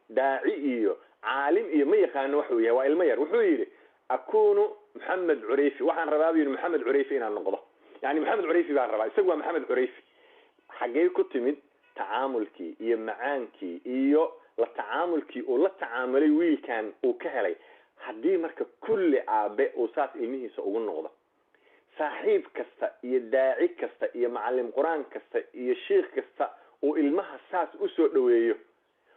daaci iyo caalim iyo ma yaqaano waxuu yahay, waa ilmo yar. Wuxuu yidhi: akunu Maxamed Curayfi, waxaan rabaa buu yidhi Maxamed Curayfi inaan noqdo, yani Maxamed Curayfi baan rabaa. Isagu waa Maxamed Curayfi. Xaggee ku timid tacaamulkii iyo macaankii iyo la tacaamulkii uu la tacaamulay wiilkan uu ka helay? Haddii marka kulli aabe uu saas ilmihiisa ugu noqdo, saaxiib kasta iyo daaci kasta iyo macallim qur-aan kasta iyo shiikh kasta uu ilmaha saas usoo dhaweeyo,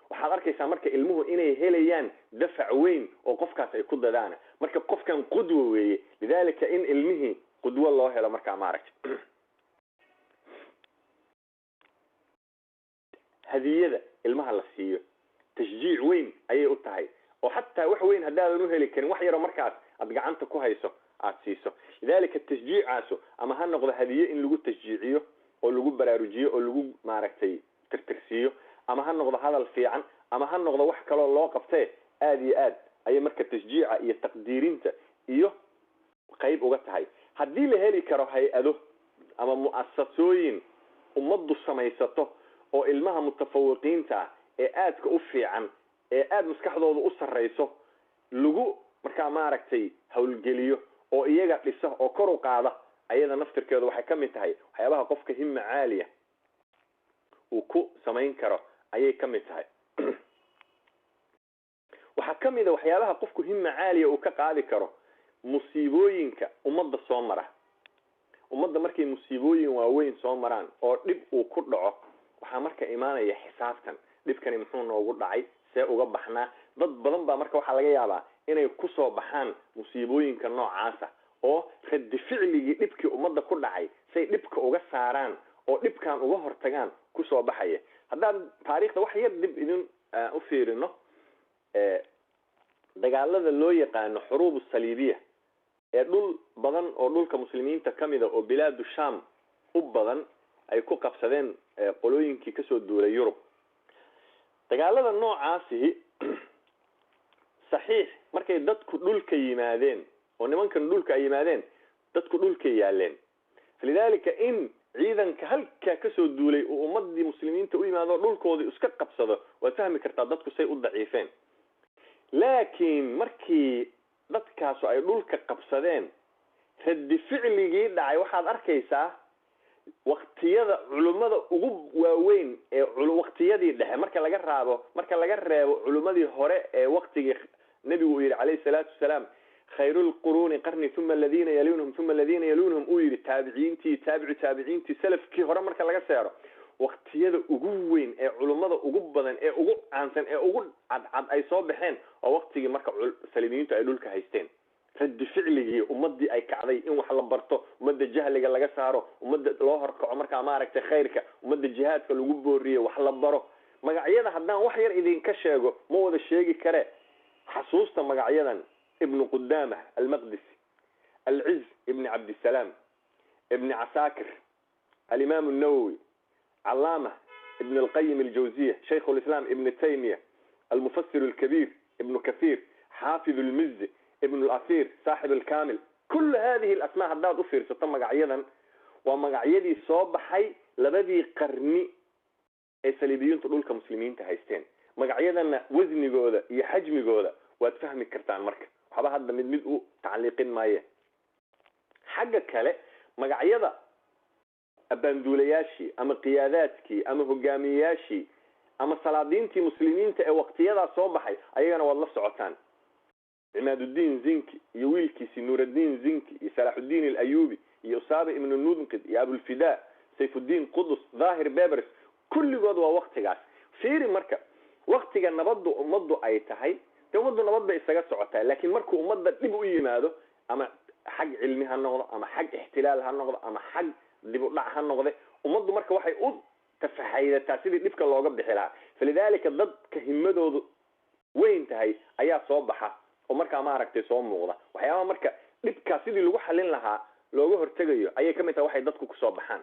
waxaad arkaysaa marka ilmuhu inay helayaan dafac weyn oo qofkaas ay ku dadaana. Marka qofkan qudwa weeye. Lidalika in ilmihii qudwo loo helo markaa maaragta hadiyada ilmaha la siiyo tashjiic weyn ayay u tahay, oo xataa wax weyn haddaadan u heli karin, wax yaroo markaas aad gacanta ku hayso aada siiso. Lidalika tashjiicaasu ama ha noqdo hadiye in lagu tashjiiciyo oo lagu baraarujiyo oo lagu maaragtay tirtirsiiyo, ama ha noqdo hadal fiican, ama ha noqdo wax kaloo loo qabtee, aada iyo aad ayay marka tashjiica iyo taqdiirinta iyo qayb uga tahay. Haddii la heli karo hay-ado ama mu'asasooyin ummaddu samaysato oo ilmaha mutafawiqiinta ah ee aadka u fiican ee aada maskaxdooda u sarreyso lagu markaa maaragtay howlgeliyo oo iyaga dhisa oo kor u qaada, ayada naftirkeedu waxay ka mid tahay waxyaabaha qofka himma caaliya uu ku samayn karo ayay ka mid tahay. Waxaa ka mid a waxyaabaha qofku himma caaliya uu ka qaadi karo musiibooyinka ummadda soo mara. Ummadda markay musiibooyin waaweyn soo maraan oo dhib uu ku dhaco, waxaa marka imaanaya xisaabtan: dhibkani muxuu noogu dhacay? See uga baxnaa? Dad badan baa marka waxaa laga yaabaa inay kusoo baxaan musiibooyinka noocaasa oo raddi ficligii dhibkii ummadda ku dhacay, say dhibka uga saaraan oo dhibkan uga hortagaan kusoo baxaya. Haddaan taariikhda wax yar dib idin u fiirino, dagaalada loo yaqaano xuruub saliibiya ee dhul badan oo dhulka muslimiinta kamida oo bilaadu sham u badan ay ku qabsadeen qolooyinkii kasoo duulay Yurub, dagaalada noocaasihi saxiix markay dadku dhulka yimaadeen oo nimankan dhulka ay yimaadeen, dadku dhulkay yaaleen. Falidalika in ciidanka halkaa kasoo duulay uu ummadii muslimiinta u yimaado dhulkoodii iska qabsado, waad fahmi kartaa dadku say u daciifeen. Laakiin markii dadkaasu ay dhulka qabsadeen, raddi ficligii dhacay waxaad arkaysaa waktiyada culummada ugu waaweyn ee waktiyadii dhexe, marka laga raabo, marka laga reebo culummadii hore ee waktigii nebigu uu yidhi calayhi salaatu wasalaam: khayru lquruuni qarni, uma aladiina yalunhum, uma aladiina yalunhum, uu yidhi taabiciintii, taabicu taabiciintii, salafkii hore marka laga seero, waktiyada ugu weyn ee culummada ugu badan ee ugu caansan ee ugu cadcad ay soo baxeen waa waktigii marka salimiyiintu ay dhulka haysteen. Raddi ficligii ummadii ay kacday in wax la barto, ummadda jahliga laga saaro, ummadda loo horkaco markaa maaragtay khayrka, ummadda jihaadka lagu booriyo, wax la baro. Magacyada haddaan wax yar idinka sheego, ma wada sheegi kare, xasuusta magacyadan: Ibnu Qudama Almaqdisi, Alciz Ibni Cabdisalaam, Ibni Casaakir, Alimaam Annawowi, Calaama Ibn Alqayim Aljawziya, Shaykh Lislaam Ibn Taymiya, Almufasir Alkabiir Ibnu Kathiir, Xaafid Almizi, Ibn Alathir, Saaxib Alkamil. Kul hadihi alasmaa haddaad u fiirsato, magacyadan waa magacyadii soo baxay labadii qarni ee saliibiyiintu dhulka muslimiinta haysteen. Magacyadanna wasnigooda iyo xajmigooda waad fahmi kartaan. Marka waxba hadda mid mid u tacliiqin maaye. Xagga kale, magacyada abaanduulayaashii ama qiyaadaadkii ama hogaamiyeyaashii ama salaadiintii muslimiinta ee waqtiyadaa soo baxay, ayagana waad la socotaan: Cimaaduddiin Zinki iyo wiilkiisi Nuuraddiin Zinki iyo Salaaxuddiin Alayubi iyo Usaaba Ibnu Nunqid iyo Abulfidaa Sayfuddiin Qudus, Dhahir Bebers, kulligood waa waktigaas. Fiiri marka, waktiga nabaddu ummaddu ay tahay, dee ummaddu nabad bay isaga socotaa. Laakiin markuu ummadda dhib u yimaado, ama xag cilmi ha noqdo, ama xag ixtilaal ha noqdo, ama xag dib u dhac ha noqde, ummaddu marka waxay u tafaxaydataa sidii dhibka looga bixi lahaa. Falidaalika dadka himadoodu weyn tahay ayaa soo baxa oo markaa maaragtay soo muuqda. Waxyaabaha marka dhibkaa sidii lagu xalin lahaa looga hortegayo ayay kamid tahay waxay dadku kusoo baxaan.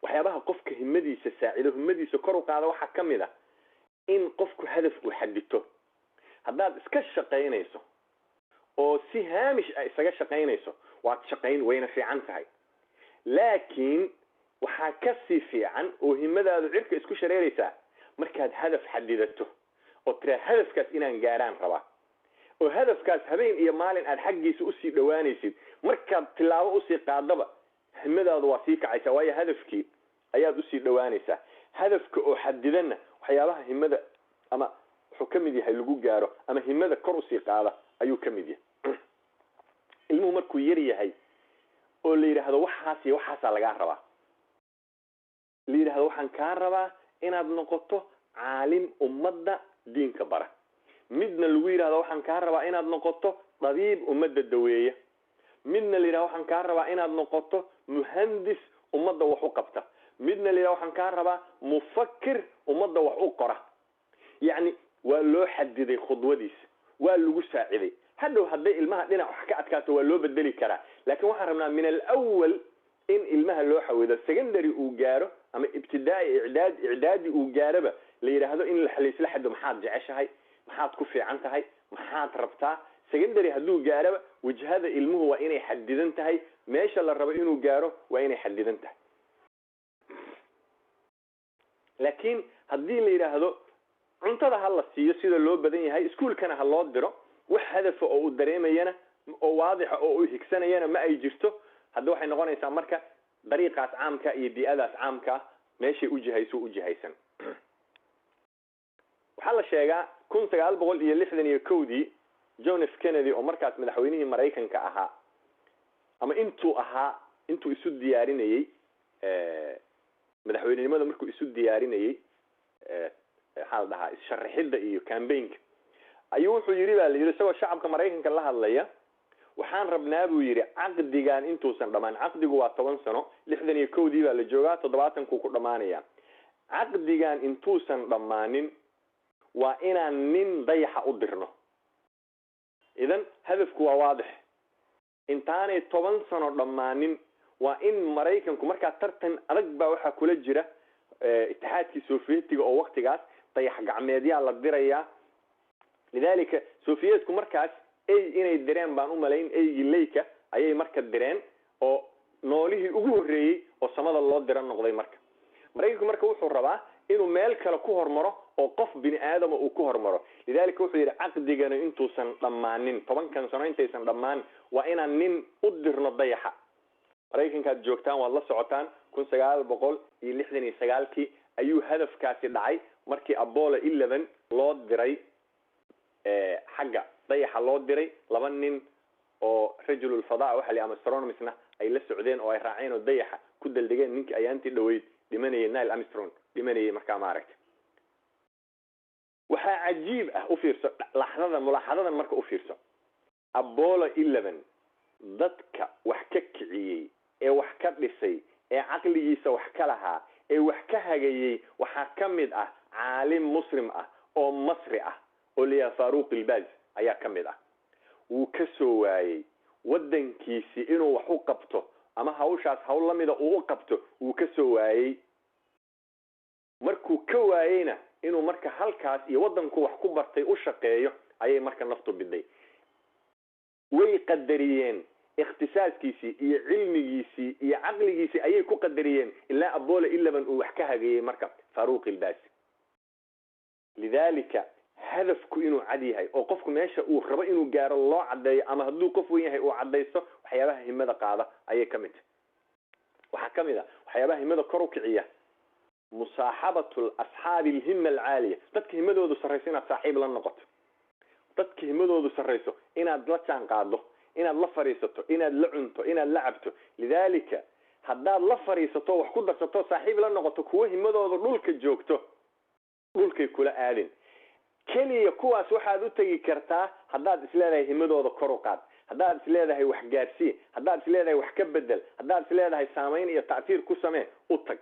Waxyaabaha qofka himadiisa saacido, himadiisa kor u qaada, waxaa kamid a in qofku hadaf uu xadito. Haddaad iska shaqaynayso oo si haamish ah isaga shaqaynayso, waad shaqayn, wayna fiican tahay. Laakiin waxaa kasii fiican oo himadaadu cirka isku shareeraysaa markaad hadaf xadidato oo tiraa hadafkaas inaan gaaraan rabaa, oo hadafkaas habeen iyo maalin aad xaggiisa usii dhowaanaysid. Markaad tilaabo usii qaadaba, himadaadu waa sii kacaysaa, waayo hadafkii ayaad usii dhowaanaysaa. Hadafka oo xadidanna waxyaabaha himada ama wuxuu ka mid yahay lagu gaaro ama himada kor usii qaada ayuu ka mid yahay. Ilmuhu markuu yar yahay oo la yidhaahdo waxaas iyo waxaasaa lagaa rabaa, la yidhahdo waxaan kaa rabaa inaad noqoto caalim ummadda diinka bara, midna lagu yidhahdo waxaan kaa rabaa inaad noqoto dabiib ummadda daweeya, midna la yidhahdo waxaan kaa rabaa inaad noqoto muhandis ummadda wax u qabta, midna la yidhahdo waxaan kaa rabaa mufakir ummadda wax u qora, yacni waa loo xadiday khudwadiisa, waa lagu saaciday. Hadhow hadday ilmaha dhinac wax ka adkaato, waa loo bedeli karaa. Laakiin waxaan rabnaa min alawal in ilmaha loo xawido, secondary uu gaaro ama ibtidaai, icdaad, icdaadi uu gaaraba, la yidhaahdo in laysla xado: maxaad jeceshahay, maxaad ku fiican tahay, maxaad rabtaa? Secondary hadduu gaaraba, wajhada ilmuhu waa inay xadidan tahay, meesha la rabo inuu gaaro waa inay xadidan tahay. Laakiin haddii la yidhaahdo cuntada ha la siiyo sida loo badan yahay, iskuolkana ha loo diro, wax hadafa oo uu dareemayana oo waadixa oo uu higsanayana ma ay jirto, hadda waxay noqonaysaa marka dariiqaas caamka iyo bii-adaas caamkaa meeshay ujihayso u jihaysan. Waxaa la sheegaa 1961-dii John F Kennedy, oo markaas madaxweynihii Maraykanka ahaa, ama intuu ahaa, intuu isu diyaarinayey madaxweynenimada, markuu isu diyaarinayey, maxaa la dhahaa, issharaxidda iyo cambaynka, ayuu wuxuu yidhi, baa la yidhi, isagoo shacabka Maraykanka la hadlaya, waxaan rabnaa, buu yidhi, caqdigan intuusan dhammaan. Caqdigu waa 10 sano. 61-dii baa la joogaa, 70-kuu ku dhammaanaya. Caqdigan intuusan dhammaanin waa inaan nin dayaxa u dirno. Idan hadafku waa waadix: intaanay 10 sano dhammaanin waa in Maraykanku markaa tartan adag baa waxaa kula jira Itixaadkii Sovietiga, oo waktigaas dayax gacmeedyaa la dirayaa. Lidalika Sovietku markaas ey inay direen baan umalayn, eygii Leyka ayay marka direen, oo noolihii ugu horreeyey oo samada loo diro noqday. Marka Maraykanku marka wuxuu rabaa inuu meel kale ku hormaro oo qof bini aadama uu ku hormaro. Lidalika wuxuu yidhi caqdigana intuusan dhammaanin, 10-kan sano intaysan dhammaan, waa inaan nin u dirno dayaxa. Maraykankaad joogtaan waad la socotaan, 1969-kii ayuu hadafkaasi dhacay, markii Apollo 11 loo diray xagga dayaxa loo diray, laba nin oo rajululfada waxa la ama astronomisna ay la socdeen oo ay raaceen oo dayaxa ku daldegeen, ninkii ayaantii dhaweyd dhimanayay, Neil Armstrong dhimanayay. Markaa maaragtay, waxaa cajiib ah, u fiirso laxdada, mulaaxadadan marka u fiirso: Apollo 11 dadka wax ka kiciyey ee wax ka dhisay ee caqligiisa wax ka lahaa ee wax ka hagayey waxaa ka mid ah caalim Muslim ah oo Masri ah oo la yidhaha Faruq Ilbaz ayaa ka mid ah. Wuu ka soo waayey. waddankiisii inuu wax u qabto ama hawshaas hawl lamida uu u qabto wuu ka soo waayey. Markuu ka waayeyna inuu marka halkaas iyo waddanku wax ku bartay u shaqeeyo ayay marka naftu biday. Way qadariyeen ikhtisaaskiisii iyo cilmigiisii iyo caqligiisii ayay ku qadariyeen ilaa Apollo 11 uu wax ka hageeyey marka Faruuq Ilbaasi. Lidaalika hadafku inuu cad yahay oo qofku meesha uu rabo inuu gaaro loo caddeeyo, ama hadduu qof weyn yahay uu caddaysto, waxyaabaha himada qaada ayay ka mid tahay. Waxaa ka mid ah waxyaabaha himada kor u kiciya musaaxabatu asxaabi alhima alcaaliya, dadka himadoodu sarrayso inaad saaxiib la noqoto, dadka himadoodu sarrayso inaad la jaan qaaddo, inaad la fadhiisato, inaad la cunto, inaad la cabto. Lidaalika haddaad la fadhiisato wax ku darsato saaxiib la noqoto kuwa himadooda dhulka joogto, dhulkay kula aadin. Keliya kuwaas waxaad u tegi kartaa haddaad isleedahay himadooda kor u qaad, haddaad isleedahay wax gaadsii, haddaad isleedahay wax ka bedel, haddaad isleedahay saamayn iyo ta'tiir ku samee, u tag.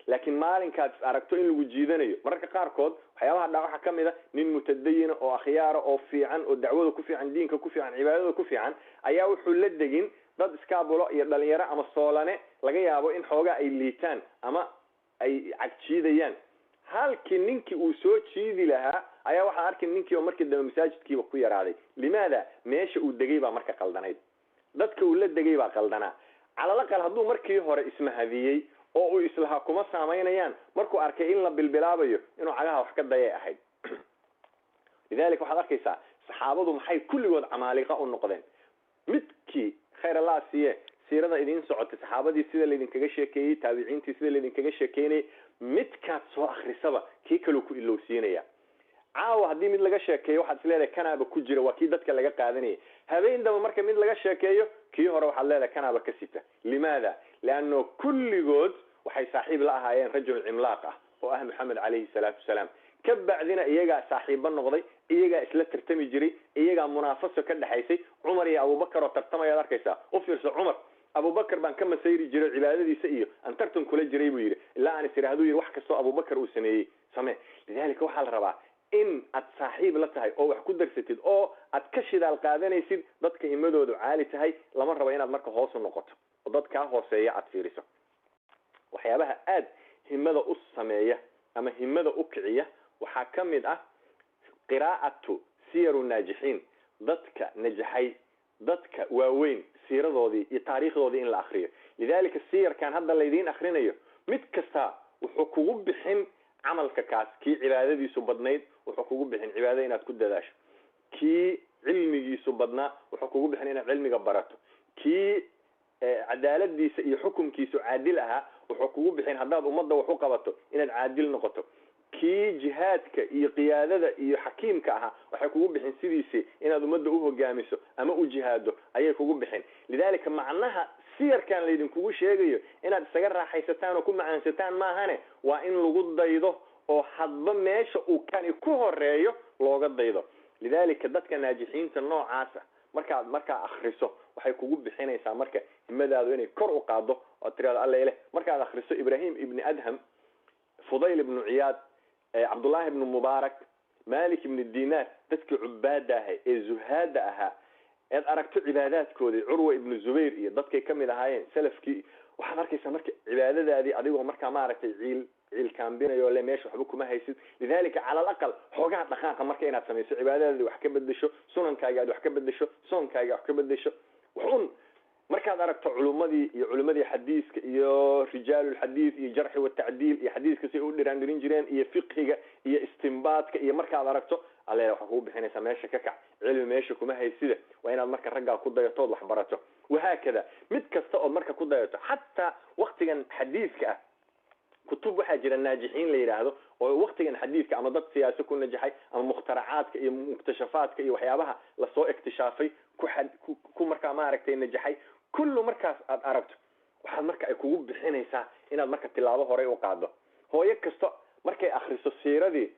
Laakiin maalinkaad is aragto in lagu jiidanayo, mararka qaarkood waxyaabaha dhaa waxaa ka mid a nin mutadayina oo akhyaara oo fiican oo dacwada ku fiican, diinka ku fiican, cibaadada ku fiican, ayaa wuxuu la degin dad iskaabulo iyo dhalinyaro ama soolane laga yaabo in xoogaa ay liitaan ama ay cagjiidayaan. Halkii ninkii uu soo jiidi lahaa ayaa waxaa arkay ninkii oo markii dambe masaajidkiiba ku yaraaday. Limaada? Meesha uu degay baa marka qaldanayd, dadka uu la degay baa qaldanaa. Calalaqal hadduu markii hore ismahadiyey oo uu islahaa kuma saamaynayaan, markuu arkay in la bilbilaabayo inuu cagaha wax ka dayay ahayd. Lidaalika waxaad arkaysaa saxaabadu maxay kulligood camaaliqa u noqdeen. Midkii khayr allah siiye siirada idiin socotay, saxaabadii sida laydinkaga sheekeeyey, taabiciintii sida laydinkaga sheekeynayay, midkaad soo akrisaba kii kaluu ku ilowsiinaya. Caawa haddii mid laga sheekeeyo waxaad isleedahay kanaaba ku jira, waa kii dadka laga qaadanayay. Habeen daba marka mid laga sheekeeyo kii hore waxaad leedahay kanaaba ka sita. Limaada? Leanno kulligood waxay saaxiib la ahaayeen rajul cimlaaq ah oo ah Maxamed calayhi salaatu wasalaam. Ka bacdina iyagaa saaxiibo noqday, iyagaa isla tartami jiray, iyagaa munaafaso ka dhexaysay. Cumar iyo Abubakar oo tartamayaad arkaysaa. U fiirso, Cumar Abubakar baan ka masayri jiray cibaadadiisa iyo aan tartan kula jiray buu yidhi, ilaa aan is idhaahdu yidhi wax kastoo Abubakar uu sameeyey samee. Lidaalika waxaa la rabaa in aad saaxiib la tahay oo wax ku darsatid oo aad ka shidaal qaadanaysid dadka himadoodu caali tahay. Lama rabo inaad marka hoos u noqoto oo dad kaa hooseeya aad fiiriso. Waxyaabaha aad himada u sameeya ama himada u kiciya waxaa ka mid ah qiraa'atu siyaru naajixiin, dadka najaxay, dadka waaweyn siiradoodii iyo taariikhdoodii in la akriyo. Lidaalika siyarkan hadda laydiin akrinayo mid kasta wuxuu kugu bixin camalka kaas. Kii cibaadadiisu badnayd wuxuu kugu bixin cibaadada inaad ku dadaasho, kii cilmigiisu badnaa wuxuu kugu bixin inaad cilmiga barato, kii cadaaladiisa iyo xukunkiisu caadil ahaa wuxuu kugu bixin haddaad ummadda wax u qabato inaad caadil noqoto, kii jihaadka iyo qiyaadada iyo xakiimka ahaa waxay kugu bixin sidiisii inaad ummadda u hogaamiso ama u jihaado ayay kugu bixin. Lidaalika macnaha siyarkan laydinkugu sheegayo inaad isaga raaxaysataan oo ku macaansataan maahane, waa in lagu daydo oo hadba meesha uu kani ku horeeyo looga daydo. Lidaalika dadka naajixiinta noocaasa markaad markaa akriso waxay kugu bixinaysaa marka himadaadu inay kor u qaado oo tirado alla ileh. Markaad akriso Ibrahim ibni Adham, Fudayl ibnu Ciyaad, Cabdullaahi ibnu Mubaarak, Malik ibni Dinaar, dadkii cubaada ahay ee zuhaada ahaa eed aragto cibaadaadkoodii, Curwa ibnu Zubayr iyo dadkay kamid ahaayeen salafkii, waxaad arkaysaa marka cibaadadaadii adigoo markaa maaragtay ciil kaambinayo le meesha waxba kuma haysid. Lidaalika cala alaqal xoogaha dhaqaaqa marka inaad samayso, cibaadadaadii wax ka bedesho, sunankaaga aad wax ka bedesho, soonkaaga wax ka bedesho, wax un markaad aragto culummadii iyo culimmadii xadiiska iyo rijaalulxadiis iyo jarxi watacdiil iyo xadiiska si u dhiraandhirin jireen iyo fiqhiga iyo istimbaadka iyo markaad aragto alle waxaa kugu bixinaysaa meesha ka kac, cilmi meesha kuma haysida, waa inaad marka raggaa ku dayatood wax barato. Wahaakada mid kasta ood marka ku dayato, xataa waktigan xadiiska ah kutub waxaa jira naajixiin la yidhaahdo oo waktigan xadiidka ama dad siyaasi ku najaxay ama mukhtaracaadka iyo muktashafaadka iyo waxyaabaha lasoo iktishaafay ku markaa maaragtay najaxay. Kullu markaas aad aragto waxaad marka ay kugu bixinaysaa inaad marka tilaabo horey u qaado. Hooyo kasta markay akriso siiradii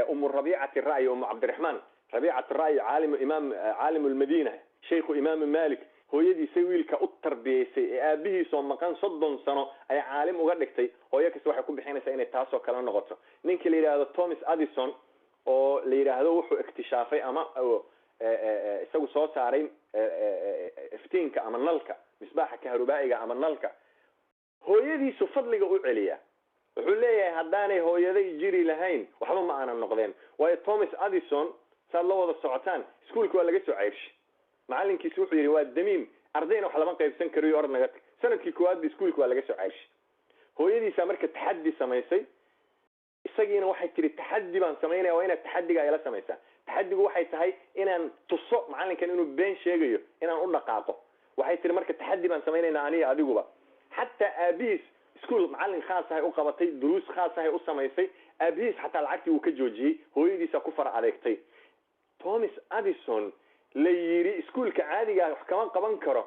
Umu Rabiicati Ra'yi, Umu Cabdiraxmaan Rabiicati Ra'yi, caalimu imaam, caalimu lmadiina, shaykhu Imaamu Malik, hooyadiisay wiilka u tarbiyeysay ee aabihiisoo maqan 30 sano ay caalim uga dhigtay, hooyo kasta waxay ku bixinaysaa inay taasoo kale noqoto. Ninkii la yidhaahdo Thomas Addison oo la yidhaahdo wuxuu iktishaafay ama Isagu soo saaray iftiinka ama nalka, misbaaxa kahrubaa'iga ama nalka. Hooyadiisu fadliga u celiya, wuxuu leeyahay haddaanay hooyaday jiri lahayn waxba ma aanan noqdeen. Waayo Thomas Addison, saad la wada socotaan, iskuolka waa laga soo ceyrshay. Macalinkiisu wuxuu yidhi waa damiim, ardayna wax lama qaybsan kariyo, orad naga tag. Sanadkii koowaad ba iskuolka waa laga soo ceyrshay. Hooyadiisaa marka taxaddi samaysay, isagiina waxay tiri taxaddi baan samaynaya, waa inaad taxaddiga ila samaysaa. Taxaddigu waxay tahay inaan tuso macalinkan inuu been sheegayo, inaan u dhaqaaqo. Waxay tiri marka taxaddi baan samaynaynaa aniga adiguba. Xataa aabihiis iskuol macalin khaas ahay u qabatay, duruus khaas ahay u samaysay. Aabihiis xataa lacagtii wuu ka joojiyey, hooyadiisa ku fara adeegtay. Thomas Addison la yidhi iskuolka caadigaa wax kama qaban karo,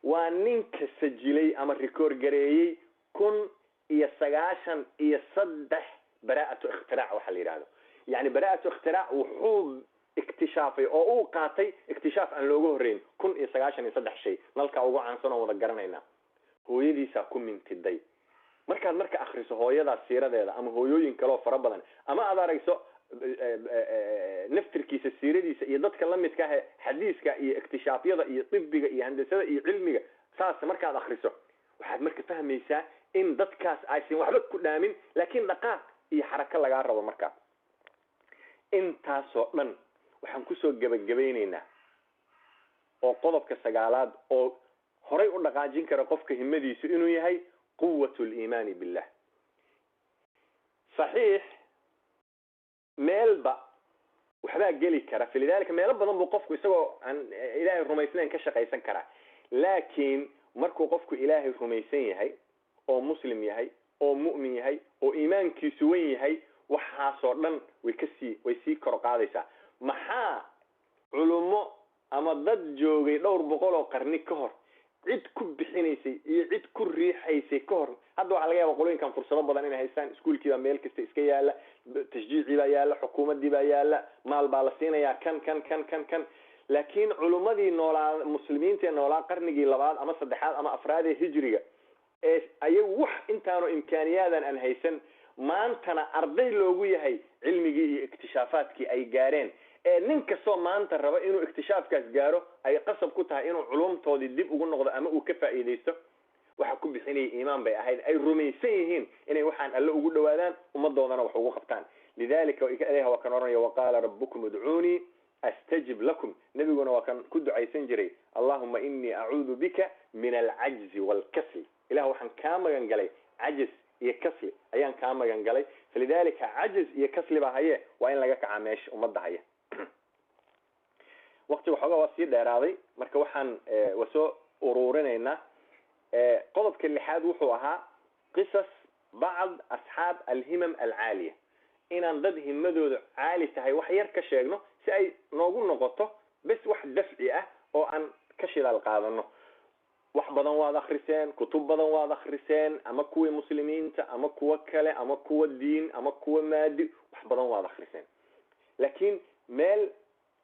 waa ninka sajilay ama rikoor gareeyey 1093 bara'atu ikhtirac waxa la yidhahdo. Yani bara'atu ikhtirac wuxuu iktishaafay oo uu qaatay iktishaaf aan looga horreyn, 1093 shay, nalkaa ugu caansan oo wada garanaynaa. Hooyadiisaa ku mintiday. Markaad marka akriso hooyadaas siiradeeda ama hooyooyin kaleoo fara badan, ama aad aragso naftirkiisa siiradiisa iyo dadka lamidka ah, xadiiska iyo iktishaafyada iyo tibiga iyo handasada iyo cilmiga saas markaad akriso, waxaad marka fahmaysaa in dadkaas aysan waxba ku dhaamin, laakiin dhaqaaq iyo xarako lagaa rabo. Markaa intaasoo dhan waxaan kusoo gebagabaynaynaa oo qodobka sagaalaad oo horay u dhaqaajin kara qofka himadiisu inuu yahay quwat liimaani billah. Saxiix, meelba waxbaa geli kara, falidalika meelo badan buu qofku isagoo aan ilaahay rumaysnayn ka shaqaysan karaa. Laakiin markuu qofku ilaahay rumaysan yahay oo muslim yahay oo mu'min yahay oo iimaankiisu wen yahay, waxaasoo dhan way kasii way sii kor qaadaysaa. Maxaa culummo ama dad joogay dhowr boqol oo qarni ka hor cid ku bixinaysay iyo cid ku riixaysay ka hor? Hadda waxaa laga yaaba qolooyinkan fursado badan inay haystaan, iskuolkii baa meel kasta iska yaala, tashjiicii baa yaala, xukuumaddii baa yaala, maal baa la siinayaa, kan kan kan kan kan. Laakiin culummadii noolaa, muslimiinta ee noolaa qarnigii labaad ama saddexaad ama afraad ee hijriga, ee ayagu wax intaanu imkaaniyaadan aan haysan, maantana arday loogu yahay cilmigii iyo iktishaafaadkii ay gaareen, ee nin kastoo maanta raba inuu iktishaafkaas gaaro ay qasab ku tahay inuu culumtoodii dib ugu noqdo ama uu ka faa'iidaysto, waxa ku bixinaya iimaan bay ahayd ay rumaysan yihiin inay waxaan alle ugu dhawaadaan, ummadoodana wax ugu qabtaan. Lidalika ilaah waa kan ohanaya waqaala rabbukum udcuunii astajib lakum. Nebiguna waa kan ku ducaysan jiray allahuma inii acuudu bika min alcajzi waalkasli. Ilah waxaan kaa magan galay cajz iyo kasli ayaan kaa magan galay. Falidalika cajz iyo kasli baa haye, waa in laga kacaa meesha ummadda haya. Waqtiga xoogaa waa sii dheeraaday, marka waxaan waa soo ururinaynaa. Qodobka lixaad wuxuu ahaa qisas bacd asxaab alhimam alcaaliya, inaan dad himadooda caali tahay wax yar ka sheegno si ay noogu noqoto bes wax dafci ah oo aan ka shidaal qaadano. Wax badan waad akriseen, kutub badan waad akriseen, ama kuwii muslimiinta ama kuwo kale ama kuwa diin ama kuwa maadi, wax badan waad akriseen. Laakiin meel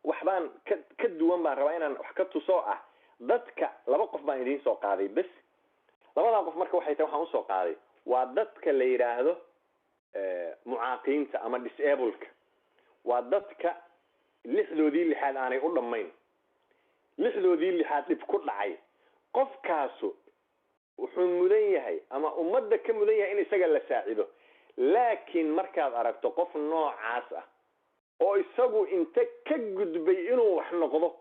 waxbaan ka duwan baan rabaa inaan wax ka tusoo ah dadka. Laba qof baan idiin soo qaaday bes. Labadaa qof marka waxay tahay waxaan usoo qaaday waa dadka la yidhaahdo mucaaqiinta ama disableka, waa dadka lixdoodii lixaad aanay u dhammayn, lixdoodii lixaad dhib ku dhacay. Qofkaasu wuxuu mudan yahay ama ummadda ka mudan yahay in isaga la saacido. Laakiin markaad aragto qof noocaas ah oo isagu inta ka gudbay inuu wax noqdo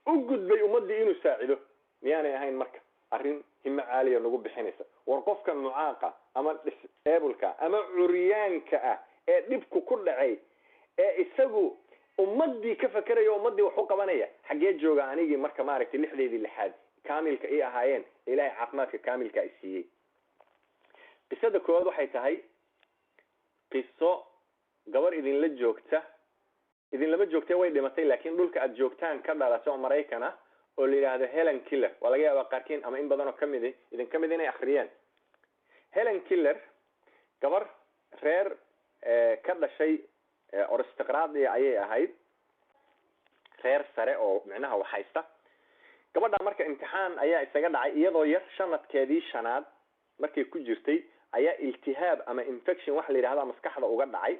u gudbay ummaddii inuu saacido, miyaanay ahayn marka arrin himo caaliya nagu bixinaysa? War qofka mucaaqa ama disableka ama curyaanka ah ee dhibku ku dhacay ee isagu ummaddii ka fakeraya, ummaddii wax u qabanaya, xaggee jooga anigii marka maaragtay lixdeedii lixaad kaamilka ii ahaayeen, ilaahay caafimaadka kaamilka i siiyey? Qisada koowaad waxay tahay qiso gabar idinla joogta, idinlama joogtee way dhimatay, laakiin dhulka aad joogtaan ka dhalata oo Maraykan ah oo la yidhaahdo Helen Killer. Waa laga yaabaa qaarkiin ama in badan oo kamidi idin kamid inay akriyeen Helen Killer. Gabar reer ka dhashay oristocratia ayay ahayd, reer sare oo micnaha wax haysta. Gabadha marka imtixaan ayaa isaga dhacay iyadoo yar, sanadkeedii shanaad markay ku jirtay ayaa iltihaab ama infection waxa la yidhahda maskaxda uga dhacay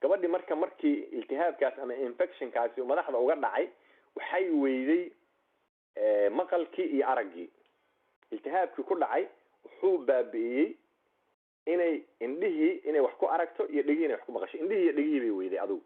gabadhii. Marka markii iltihaabkaas ama infectionkaasi madaxda uga dhacay, Waxay weyday maqalkii iyo araggii. Iltihaabkii ku dhacay wuxuu baabi'iyey inay indhihii inay wax ku aragto iyo dhegihii inay wax ku maqasho. Indhihii iyo dhegihii bay weyday adugu.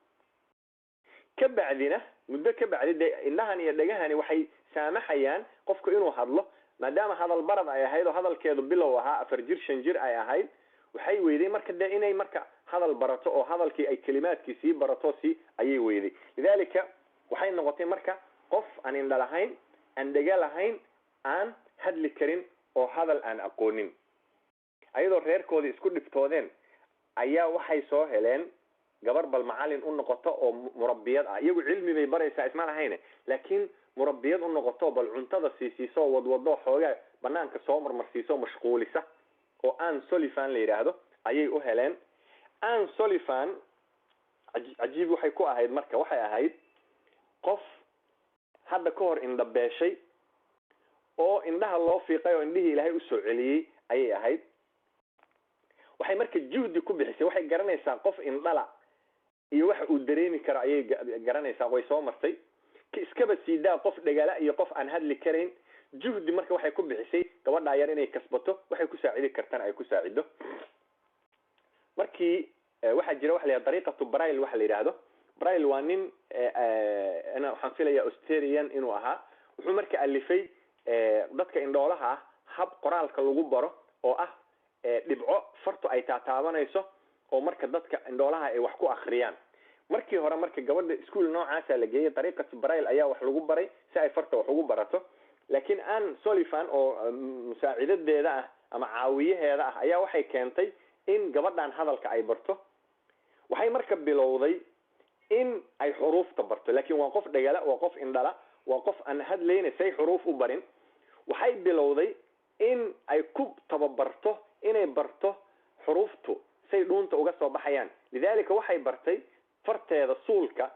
Ka bacdina muddo ka bacdi dee indhahan iyo dhegahani waxay saamaxayaan qofku inuu hadlo, maadaama hadal barad ay ahayd oo hadalkeedu bilow ahaa, 4 jir 5 jir ay ahayd. Waxay weyday marka dee inay marka hadal barato oo hadalkii ay kelimaadkii sii barato si ayay weyday. Lidaalika waxay noqotay marka qof aan indha lahayn, aan dhega lahayn, aan hadli karin oo hadal aan aqoonin. Ayadoo reerkoodii isku dhibtoodeen ayaa waxay soo heleen gabar bal macallin u noqoto oo murabbiyad ah. Iyagu cilmi bay baraysaa isma lahayne, laakiin murabbiyad u noqoto bal cuntada siisiiso, wadwado, xoogaa banaanka soo marmarsiiso, mashquulisa, oo Anne Sullivan la yidhaahdo ayay u heleen. Anne Sullivan cajiib waxay ku ahayd marka, waxay ahayd qof hadda ka hor indhabeeshay oo indhaha loo fiiqay oo indhihii Ilaahay usoo celiyey ayay ahayd. Waxay marka juhdi ku bixisay, waxay garanaysaa qof indhala iyo waxa uu dareemi karo ayay garanaysaa, way soo martay. Iskaba siidaa qof dhagala iyo qof aan hadli karayn. Juhdi marka waxay ku bixisay gabadhaa yar inay kasbato, waxay ku saacidi kartana ay ku saacido. Markii waxaa jira waxa la yidhahdo dariiqatu Braille. Waxa la yidhaahdo Braille waa nin waxaan filayaa Australian inuu ahaa. Wuxuu marka alifay dadka indhoolaha ah hab qoraalka lagu baro oo ah dhibco fartu ay taataabanayso oo marka dadka indhoolaha ay wax ku akhriyaan. Markii hore marka gabadha iskuul noocaasa la geeyey, dariiqatu Braille ayaa wax lagu baray si ay farta wax ugu barato. Laakiin Anne Sullivan oo musaacidadeeda ah ama caawiyaheeda ah ayaa waxay keentay in gabadhan hadalka ay barto. Waxay marka bilowday in ay xuruufta barto, laakiin waa qof dhagala, waa qof indhala, waa qof aan hadlayna, say xuruuf u barin. Waxay bilowday in ay ku tababarto inay barto xuruuftu say dhuunta uga soo baxayaan. Lidaalika waxay bartay farteeda suulka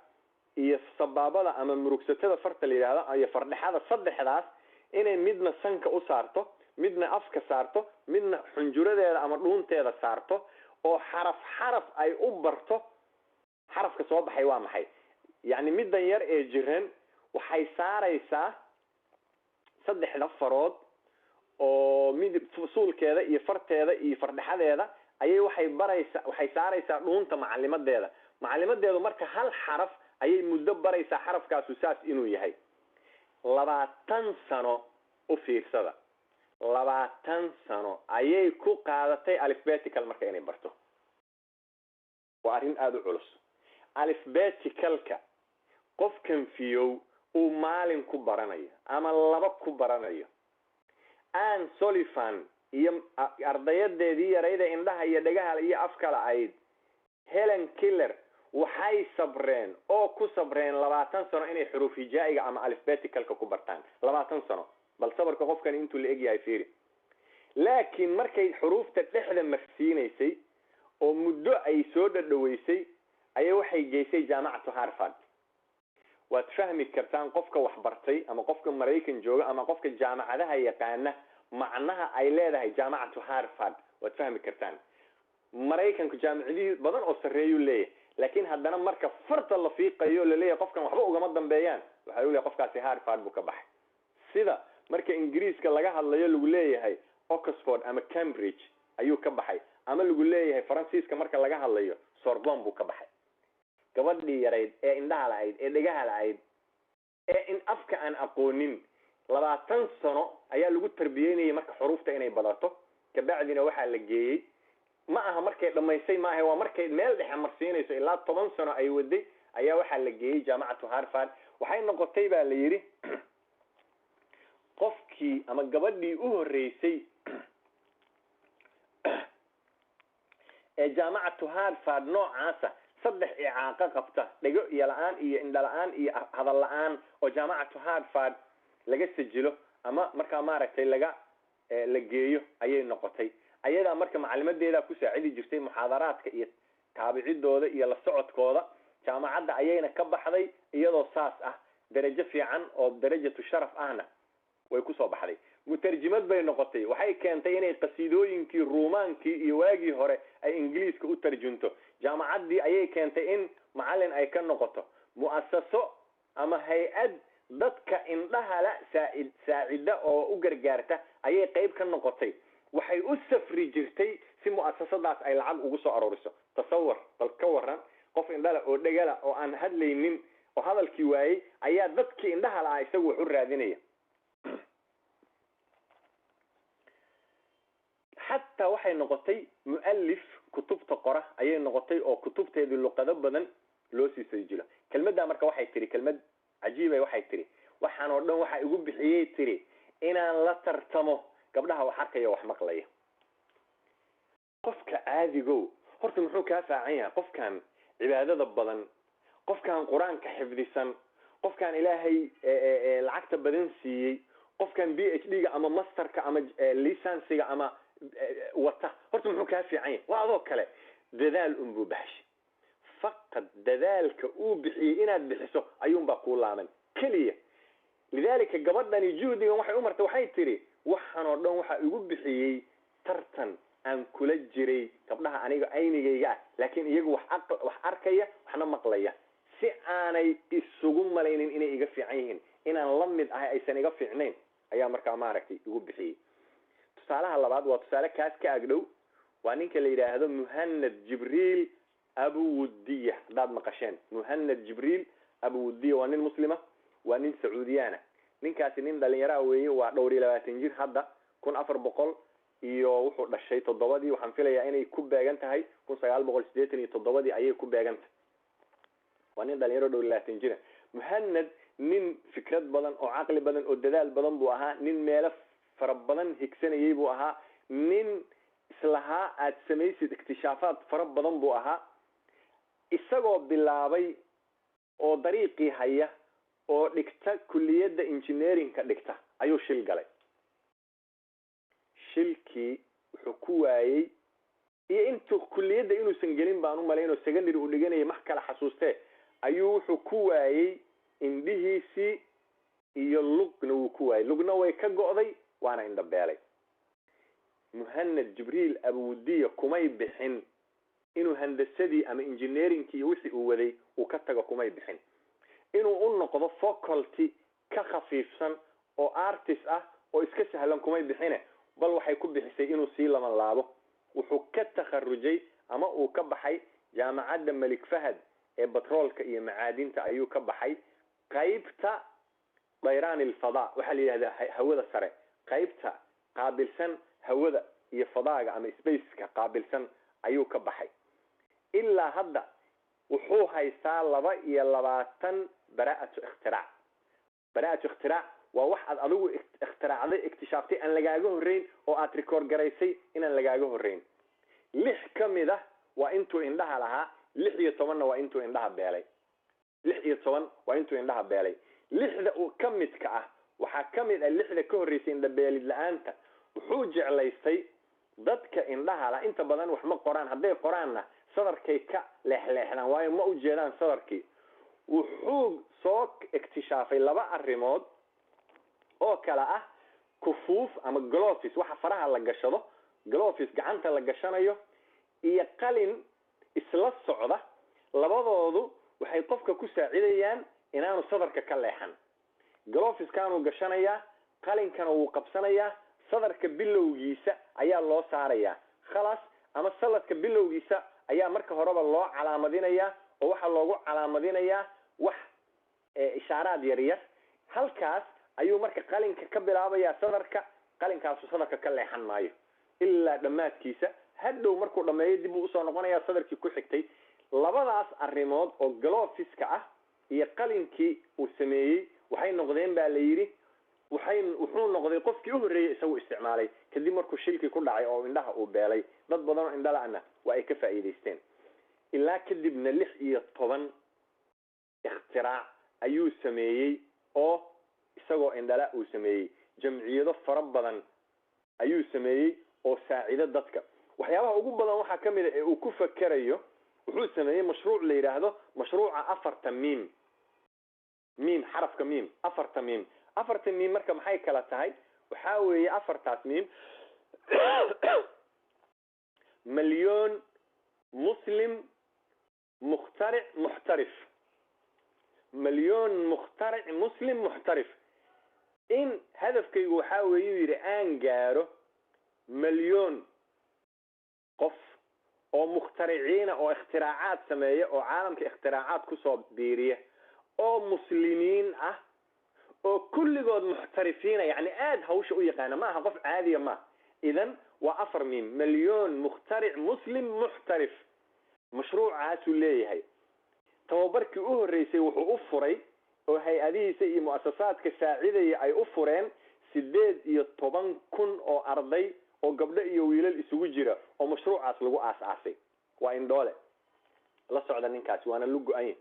iyo sabaabada ama murugsatada farta la yidhaahdo iyo fardhexada, saddexdaas inay midna sanka u saarto, midna afka saarto, midna xunjuradeeda ama dhuunteeda saarto, oo xaraf xaraf ay u barto xarafka soo baxay waa maxay. Yacni middan yar ee jiran waxay saaraysaa saddexda farood oo mid suulkeeda iyo farteeda iyo fardhexadeeda ayay waxay baraysaa, waxay saaraysaa dhuunta macalimadeeda. Macalimadeedu marka hal xaraf ayay muddo baraysaa, xarafkaasu saas inuu yahay. 20 sano u fiirsada, 20 sano ayay ku qaadatay alphabetical marka inay barto. Waa arrin aada u culus. Alphabeticalka qofkan fiyow uu maalin ku baranayo ama laba ku baranayo, Anne Sullivan iyo ardayadeedii yarayda indhaha iyo dhagaha iyo afkala ayd Helen Keller waxay sabreen oo ku sabreen 20 sano inay xuruuf hijaa'iga ama alphabeticalka ku bartaan. 20 sano, bal sabarka qofkan intuu la egyahay fiiri. Laakiin markay xuruufta dhexda marsiinaysay oo muddo ay soo dhadhaweysay ayay waxay geysay jaamacatu Harvard. Waad fahmi kartaan qofka wax bartay ama qofka Maraykan jooga ama qofka jaamacadaha yaqaana macnaha ay leedahay jaamacatu Harvard. Waad fahmi kartaan Maraykanku jaamacadihii badan oo sarreeyuu leeyahay, laakiin haddana marka farta la fiiqayo laleeyahay qofkan waxba ugama dambeeyaan, waxaa lagu leeyahay qofkaasi Harvard buu ka baxay. Sida marka Ingiriiska laga hadlayo lagu leeyahay Oxford ama Cambridge ayuu ka baxay, ama lagu leeyahay Faransiiska marka laga hadlayo Sorbonne buu ka baxay. Gabadhii yarayd ee indhaha lahayd ee dhegaha lahayd ee in afka aan aqoonin 20 sano ayaa lagu tarbiyeynayay marka xuruufta inay badato. Kabacdina waxaa la geeyey, ma aha markay dhamaysay maaha, waa markay meel dhexe marsiinayso ilaa 10 sano ay waday, ayaa waxaa la geeyey jaamacatu Harvard. Waxay noqotay baa la yidhi qofkii ama gabadhii u horreysay ee jaamacatu Harvard noocaasa saddex icaaqo qabta, dhego iyo la-aan iyo indha la-aan iyo hadal la-aan, oo jaamacatu Harvard laga sajilo ama markaa maaragtay laga la geeyo ayay noqotay. Ayadaa marka macalimadeedaa ku saacidi jirtay muxaadaraadka iyo taabicidooda iyo la socodkooda. Jaamacadda ayayna ka baxday iyadoo saas ah, darajo fiican oo darajatu sharaf ahna way kusoo baxday. Mutarjimad bay noqotay. Waxay keentay inay qasiidooyinkii ruumaankii iyo waagii hore ay Ingiliiska u tarjunto. Jaamacaddii ayay keentay in macallin ay ka noqoto. Mu'asaso ama hay-ad Dadka indhaha la saacida oo u gargaarta ayay qayb ka noqotay. Waxay u safri jirtay si mu'asasadaas ay lacag ugu soo arooriso. Tasawar, bal ka waran, qof indhala oo dhegala oo aan hadlaynin oo hadalkii waayey ayaa dadkii indhaha lahaa isagu wax u raadinaya. Xataa waxay noqotay mu'alif kutubta qora ayay noqotay, oo kutubteedii luqado badan loo sii sajilo. Kelmaddaa marka waxay tiri kelmad cajiibay, waxay tiri waxaan oo dhan waxa igu bixiyey tiri inaan la tartamo gabdhaha wax arkaya wax maqlaya. Qofka caadigow horta muxuu kaa faacan yahay? Qofkan cibaadada badan, qofkan qur-aanka xifdisan, qofkan Ilaahay lacagta badan siiyey, qofkan PhD-ga ama masterka ama lisansiga ama wata, horta muxuu kaa fiican yahay? Waa adoo kale. Dadaal unbuu baxshay, faqad dadaalka uu bixiyey inaad bixiso ayuunbaa kuu laaman keliya. Lidaalika gabadhani juhdigan waxay u martay, waxay tiri waxaan oo dhan waxa igu bixiyey tartan aan kula jiray gabdhaha aniga aynigayga ah, laakiin iyagu wax arkaya waxna maqlaya, si aanay isugu malaynin inay iga fiican yihiin, inaan la mid ahay aysan iga fiicnayn ayaa markaa maaragtay igu bixiyey. Tusaalaha labaad waa tusaale kaas ka agdhow, waa ninka la yidhaahdo Muhanad Jibriil Abuwudiya. Haddaad maqasheen Muhanad Jibriil Abuwudiya, waa nin muslima, waa nin Sacuudiyaana. Ninkaasi nin dhalinyaraa weeye, waa dhowr iyo 20 jir hadda, 1400 iyo wuxuu dhashay 7dii, waxaan filayaa inay ku beegan tahay 1987dii ayay ku beegan tahay. Waa nin dhalinyaro dhowr iyo 20 jira. Muhanad nin fikrad badan oo caqli badan oo dadaal badan buu ahaa, nin meelo fara badan higsanayay buu ahaa, nin islahaa aad samaysid ikhtishaafaad fara badan buu ahaa. Isagoo bilaabay oo dariiqii haya oo dhigta kulliyadda engineeringka dhigta ayuu shil galay. Shilkii wuxuu ku waayey, iyo intuu kulliyadda inuusan gelin baan u malayn oo secondary uu dhiganayay max kala xasuustee, ayuu wuxuu ku waayey indhihiisii iyo lugna wuu ku waayey, lugna way ka go'day waana indhabeelay. Muhanad Jibriil Abuwudiya kumay bixin inuu handasadii ama engineeringkii iyo wixii uu waday uu ka tago, kumay bixin inuu u noqdo faculty ka khafiifsan oo artist ah oo iska sahlan, kumay bixine, bal waxay ku bixisay inuu sii laban laabo. Wuxuu ka takharujay ama uu ka baxay jaamacadda Malik Fahad ee batroolka iyo macaadinta ayuu ka baxay, qaybta dayraan ilfadaa, waxaa la yidhahdaa hawada sare, qaybta qaabilsan hawada iyo fadaaga ama spaceka qaabilsan ayuu ka baxay. Ilaa hadda wuxuu haystaa 22 bara'atu ikhtirac. Bara'atu ikhtirac waa wax aad adigu ikhtiraacday, ikhtishaaftay, aan lagaaga horreyn oo aad rikoor garaysay inaan lagaaga horreyn. 6 ka mid ah waa intuu indhaha lahaa, 16na waa intuu indhaha beelay. 16 waa intuu indhaha beelay. 6da uu ka midka ah waxaa ka mid ah 6da ka horreysay indhabeelid la-aanta. Wuxuu jeclaystay dadka indhaha la inta badan wax ma qoraan, hadday qoraanna sadarkay ka leexleexdaan, waayo ma u jeedaan sadarkii. Wuxuu soo iktishaafay 2 arrimood oo kale ah kufuuf ama gloves, waxa faraha la gashado, gloves gacanta la gashanayo, iyo qalin isla socda. Labadoodu waxay qofka ku saacidayaan inaanu sadarka ka leexan. Gloveskaanuu gashanayaa, qalinkana wuu qabsanayaa, sadarka bilowgiisa ayaa loo saarayaa khalaas, ama saladka bilowgiisa ayaa marka horeba loo calaamadinayaa, oo waxaa loogu calaamadinayaa wax ishaaraad yaryar. Halkaas ayuu marka qalinka ka bilaabayaa sadarka, qalinkaasu sadarka ka leexan maayo ilaa dhammaadkiisa. Hadhow markuu dhammeeyo dib buu usoo noqonayaa sadarkii ku xigtay. Labadaas arrimood oo gloveska ah iyo qalinkii uu sameeyey waxay noqdeen baa la yidhi, wuxuu noqday qofkii u horreeyey isagu isticmaalay kadib markuu shilkii ku dhacay oo indhaha uu beelay. Dad badan oo indhala-ana waa ay ka faa'iidaysteen. Ilaa kadibna 16 ikhtirac ayuu sameeyey oo isagoo indhala uu sameeyey. Jamciyado fara badan ayuu sameeyey oo saacido dadka. Waxyaabaha ugu badan waxaa ka mid a ee uu ku fakerayo, wuxuu sameeyey mashruuc la yidhaahdo mashruuca 4 miim. Miim, xarafka miim, 4 miim. 4 miim marka maxay kala tahay? Waxaa weeye 4taas miim: 1,000,000 muslim mukhtaric muxtarif. Milyoon mukhtaric muslim muxtarif. In hadafkaygu waxaa weeyuu yidhi aan gaaro milyoon qof oo mukhtariciina oo ikhtiraacaad sameeya oo caalamka ikhtiraacaad kusoo biiriya oo muslimiin ah oo kulligood muxtarifiina, yacni aada hawsha u yaqaana, ma aha qof caadiya maaha. Idan waa 4 miim, milyoon mukhtaric muslim muxtarif. Mashruucaasuu leeyahay. Tababarkii u horreysay wuxuu u furay oo hay-adihiisa iyo mu'asasaadka saacidaya ay u fureen 18,000 oo arday oo gabdho iyo wiilal isugu jira oo mashruucaas lagu aas-aasay. Waa indhoole la socda ninkaasi, waana lu go-anya.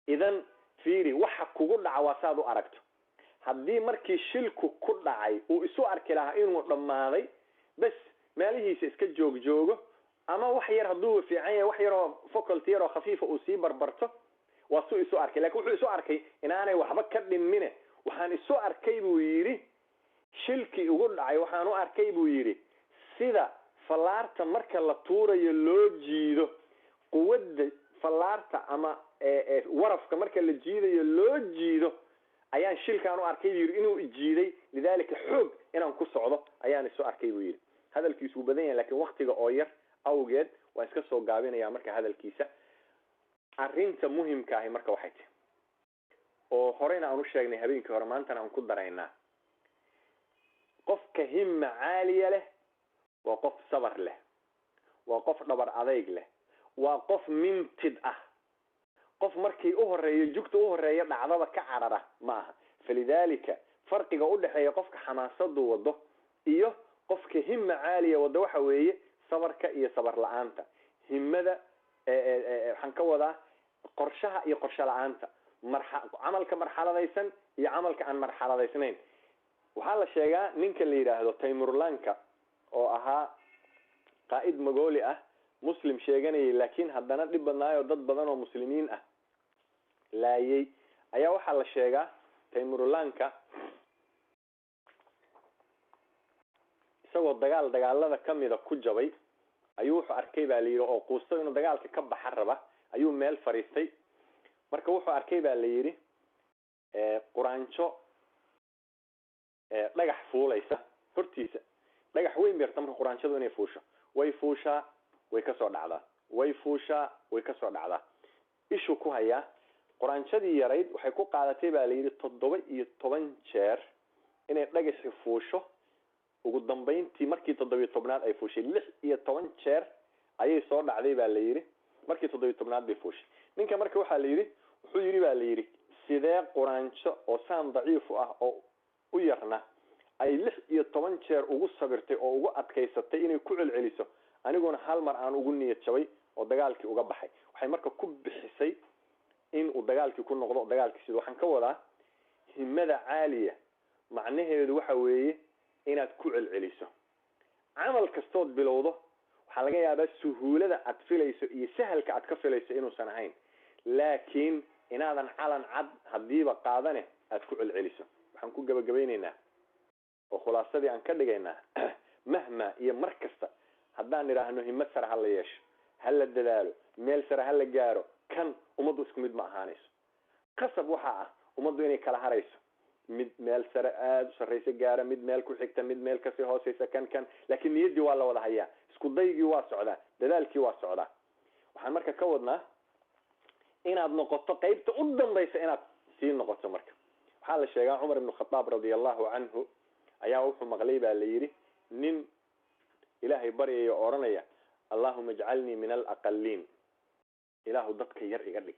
Idan fiiri, waxa kugu dhaca waa saad u aragto. Haddii markii shilku ku dhacay uu isu arki lahaa inuu dhammaaday, bes meelihiisa iska joog joogo, ama wax yar hadduu fiican yahay, wax yaroo faculty yaroo khafiifa uu sii barbarto, waa suu isu arkay. Lakin wuxuu isu arkay inaanay waxba ka dhimine. Waxaan isu arkay buu yidhi shilkii ugu dhacay, waxaan u arkay buu yidhi sida fallaarta marka la tuurayo loo jiido, quwadda fallaarta ama warafka marka la jiidayo loo jiido, ayaan shilkaan u arkay buu yidhi inuu ijiiday, lidaalika xoog inaan ku socdo ayaan isu arkay buu yidhi. Hadalkiisu wuu badan yahay, laakiin waktiga oo yar awgeed waan iska soo gaabinayaa marka hadalkiisa. Arrinta muhimka ahi marka waxay tahay oo horeyna aan u sheegnay habeenkii hore, maantana aan ku daraynaa, qofka himma caaliya leh waa qof sabar leh, waa qof dhabar adayg leh, waa qof mintid ah, qof markii u horeeyo jugta u horeeya dhacdada ka carara ma aha. Falidaalika farqiga u dhexeeya qofka xamaasadu wado iyo qofka himma caaliya wado waxa weeye sabarka iyo sabar la-aanta. Himmada waxaan ka wadaa qorshaha iyo qorshe la-aanta, camalka marxaladaysan iyo camalka aan marxaladaysnayn. Waxaa la sheegaa ninka la yidhaahdo Taymurlanka oo ahaa qaa'id magooli ah, muslim sheeganayay, laakiin haddana dhib badnaayo dad badan oo muslimiin ah laayay, ayaa waxaa la sheegaa Taymurlanka isagoo dagaalada kamida ku jabay ayuu wuxuu arkay baa la yidhi, oo quusto inuu dagaalka ka baxa raba, ayuu meel fariistay. Marka wuxuu arkay baa la yidhi quraanjo dhagax fuulaysa hortiisa, dhagax weyn beerta. Marka quraanjadu inay fuusho, way fuushaa, way kasoo dhacdaa, way fuushaa, way kasoo dhacdaa. Ishuu ku hayaa quraanjadii yarayd waxay ku qaadatay baa la yidhi 17 jeer inay dhagaxi fuusho. Ugu dambeyntii markii 17aad ay fuushay, 16 jeer ayay soo dhacday baa la yidhi, markii 17aad bay fuushay. Ninka marka waxaa la yidhi, wuxuu yidhi baa la yidhi, sidee quraanjo oo saan daciif u ah oo u yarna ay 16 jeer ugu sabirtay oo ugu adkaysatay inay ku celceliso, aniguna hal mar aan ugu niyad jabay oo dagaalkii uga baxay. Waxay marka ku bixisay in uu dagaalkii ku noqdo dagaalkii. Sida waxaan ka wadaa himmada caaliya macnaheedu waxa weeye inaad ku celceliso camal kastood bilowdo. Waxaa laga yaabaa suhuulada aad filayso iyo sahalka aad ka filayso inuusan ahayn, laakiin inaadan calan cad hadiiba qaadane aad ku celceliso. Waxaan ku gabagabaynaynaa oo khulaasadii aan ka dhigaynaa, mahma iyo mar kasta haddaan idhaahno himad sare ha la yeesho, ha la dadaalo, meel sare ha la gaaro, kan ummaddu isku mid ma ahaanayso. Qasab waxaa ah ummaddu inay kala harayso, mid meel sare aada u sarraysa gaara, mid meel ku xigta, mid meel kasii hooseysa, kan laakiin niyaddii waa la wada hayaa, isku daygii waa socdaa, dadaalkii waa socdaa. Waxaan marka ka wadnaa inaad noqoto qaybta u dambaysa, inaad sii noqoto. Marka waxaa la sheegaa Cumar ibnu Khataab radiallahu canhu ayaa wuxuu maqlay baa la yidhi nin ilaahay baryaya oo odhanaya, allahuma ijcalnii min alaqaliin, ilaahu dadka yar iga dhig,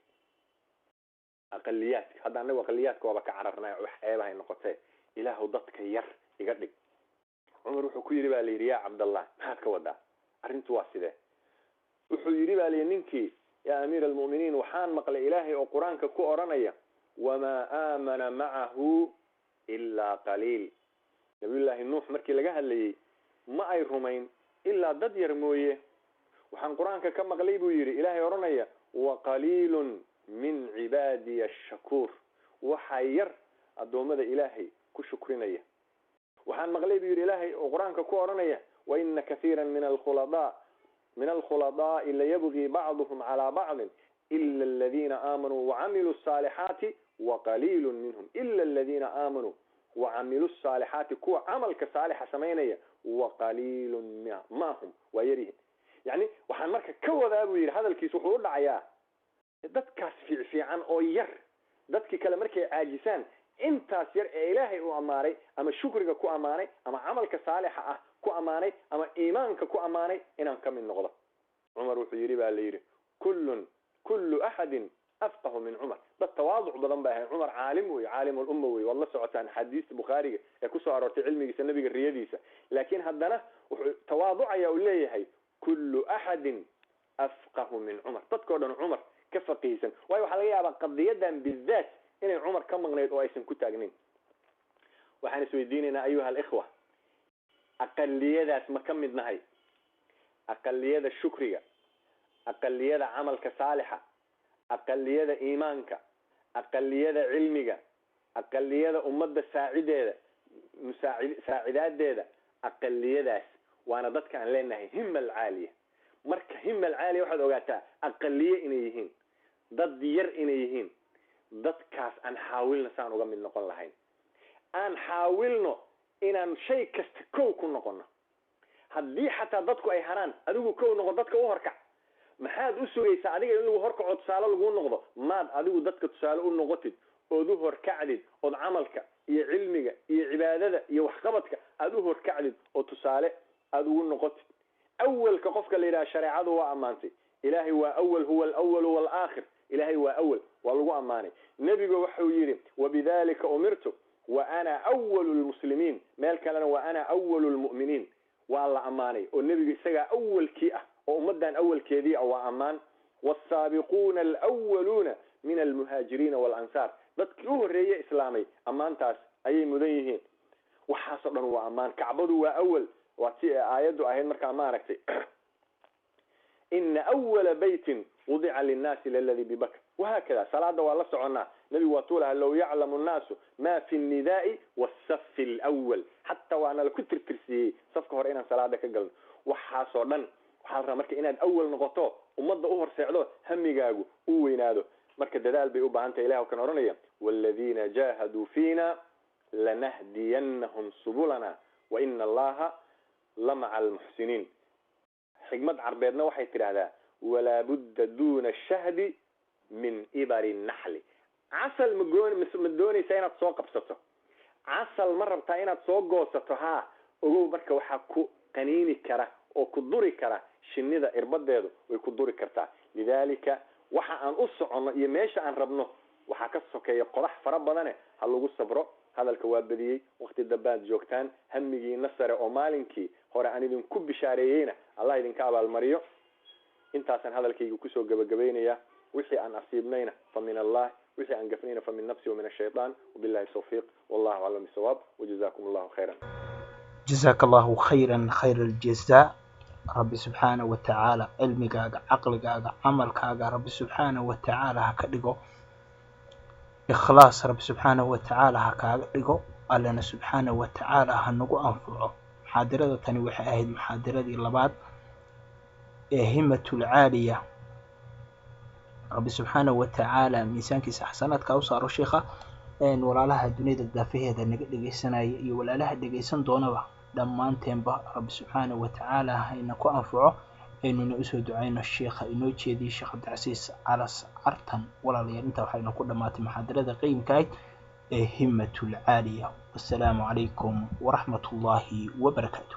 aqaliyaadka. Hadda anagu aqaliyaadka waaba ka cararnay, wax ceebahay noqotee, ilaahu dadka yar iga dhig. Cumar wuxuu ku yidhi baa la yidhi, yaa Cabdallah, maxaad ka wadaa, arrintu waa sidee? Wuxuu yidhi baa la yidhi ninkii, yaa amiir almu'miniin, waxaan maqlay ilaahay oo qur-aanka ku odhanaya, wamaa aamana macahu ilaa qaliil. Nabiyullaahi Nuux markii laga hadlayay ma ay rumayn ilaa dad yar mooye. Waxaan qur-aanka ka maqlay buu yidhi ilaahay odhanaya, wa qaliilun min cibaadiya ashakuur, waxaa yar addoommada ilaahay ku shukrinaya. Waxaan maqlay buu yidhi ilaahay oo qur-aanka ku odhanaya, wa ina kathiira min alkhuladaa min alkhuladaai layabgii bacduhum calaa bacdin Ila aladiina aamanuu wacamiluu asaalixaati waqaliilun minhum. Ila aladiina aamanuu wacamiluu asaalixaati, kuwa camalka saalixa samaynaya, waqaliilun ma hum, waa yaryihin. Yani waxaan marka ka wadaa buu yidhi, hadalkiis wuxuu u dhacayaa dadkaas fiicfiican oo yar, dadkii kale markay caajisaan, intaas yar ee Ilaahay uu ammaanay, ama shukriga ku ammaanay, ama camalka saalixa ah ku ammaanay, ama iimaanka ku ammaanay, inaan ka mid noqdo. Cumar wuxuu yidhi baa la yidhi, kullun kullu axadin afqahu min Cumar. Dad tawaaduc badan bay ahayn. Cumar caalim wey, caalim ulumma wey, waad la socotaan axaadiista Bukhaariga ee kusoo aroortay cilmigiisa, nabiga riyadiisa. Laakiin haddana wuxuu tawaaducaya uu leeyahay kullu axadin afqahu min Cumar, dadkao dhan Cumar ka faqiihsan. Waayo waxaa laga yaabaa qadiyadan bidaat inay Cumar ka maqnayd oo aysan ku taagnayn. Waxaan isweydiinaynaa, ayuha alikhwa, aqaliyadaas ma ka mid nahay? Aqaliyada shukriga, aqaliyada camalka saalixa, aqaliyada iimaanka, aqaliyada cilmiga, aqaliyada ummadda saacideeda, saacidaadeeda, aqaliyadaas waana dadka aan leenahay hima alcaaliya. Marka hima alcaaliya waxaad ogaataa aqaliye inay yihiin, dad yar inay yihiin. Dadkaas aan xaawilno saan uga mid noqon lahayn, aan xaawilno inaan shay kasta kow ku noqono. Haddii xataa dadku ay haraan, adigu kow noqon, dadka u horkac. Maxaad u sugaysaa adiga in lagu horkaco, tusaale laguu noqdo? Maad adigu dadka tusaale u noqotid ood u horkacdid, ood camalka iyo cilmiga iyo cibaadada iyo waxqabadka aada u horkacdid oo tusaale aada ugu noqotid. Awalka qofka la yidhaha shareecadu waa ammaantay. Ilaahay waa awal, huwa alawalu waalaakhir. Ilaahay waa awal, waa lagu ammaanay. Nebigu wuxuu yidhi wabidalika umirtu wa ana awalu lmuslimiin, meel kalena wa ana awalu lmu'miniin. Waa la ammaanay oo nebigu isagaa awalkii ah oo ummaddan awalkeedii ah, waa ammaan. Waalsaabiquuna alwaluuna min almuhaajiriina waalansaar, dadkii u horreeye islaamay ammaantaas ayay mudan yihiin. Waxaasoo dhan waa ammaan. Kacbadu waa awal, waa si aayaddu ahayd markaa maaragtay, ina awala baytin wudica linnaasi laladi bibakr, wahaakada. Salaada waa la soconnaa, nebigu waa tuulaha low yaclamu nnaasu ma fi nnidaai wasafi alwal, xataa waana laku tirtirsiiyey safka hore inaan salaada ka galno. Waxaasoo dhan waxaa la rabaa marka inaad awal noqoto, ummadda u horseecdo, hamigaagu u weynaado. Marka dadaal bay u baahan tahay. Ilah kan odhanaya waladiina jaahaduu fiina lanahdiyanahum subulana waina allaha lamaca almuxsiniin. Xikmad carbeedna waxay tidhaahdaa walaa budda duna shahdi min ibari naxli. Casal ma doonaysaa inaad soo qabsato? Casal ma rabtaa inaad soo goosato? Haa, ogow marka waxaa ku qaniini kara oo ku duri kara shinida, irbadeedu way ku duri kartaa. Lidaalika waxa aan u soconno iyo meesha aan rabno waxaa ka sokeeya qodax fara badane, ha lagu sabro. Hadalka waa badiyey, wakti dambaad joogtaan. Hamigiina sare oo maalinkii hore aan idinku bishaareeyeyna Allah idinka abaalmariyo. Intaasaan hadalkayga kusoo gabagabaynaya. Wixii aan asiibnayna fa min allah, wixii aan gafnayna fa min nafsi wa min ashaytaan. Wabillahi tawfiiq, wallahu aclam bisawaab, wajazakum allahu khayran. Jazaaka allahu khayran khayr aljazaa. Rabbi subxaana wa tacaala cilmigaaga, caqligaaga, camalkaaga Rabbi subxaana wa tacaala ha ka dhigo ikhlaas. Rabbi subxaana wa tacaala ha kaaga dhigo, Allana subxaana wa tacaala ha nagu anfaco. Muxaadirada tani waxay ahayd muxaadiradii labaad ee himatul caaliya. Rabbi subxaana wa tacaala miisaankiisa xasanaadka u saaro sheikha. Walaalaha dunida daafaheeda naga dhegeysanaya iyo walaalaha dhegeysan doonaba, dhammaanteenba Rabbi subxaana wa tacaala hayna ku anfaco. Aynuna usoo ducayno sheikha inoo jeediyey, Sheekh Cabdicasiis Calas Cartan. Walaalayaal, intaa waxaynu ku dhammaatay muxaadarada qeyimka ahayd ee himatul caaliya. Wassalaamu calaykum waraxmat ullaahi wabarakaatu.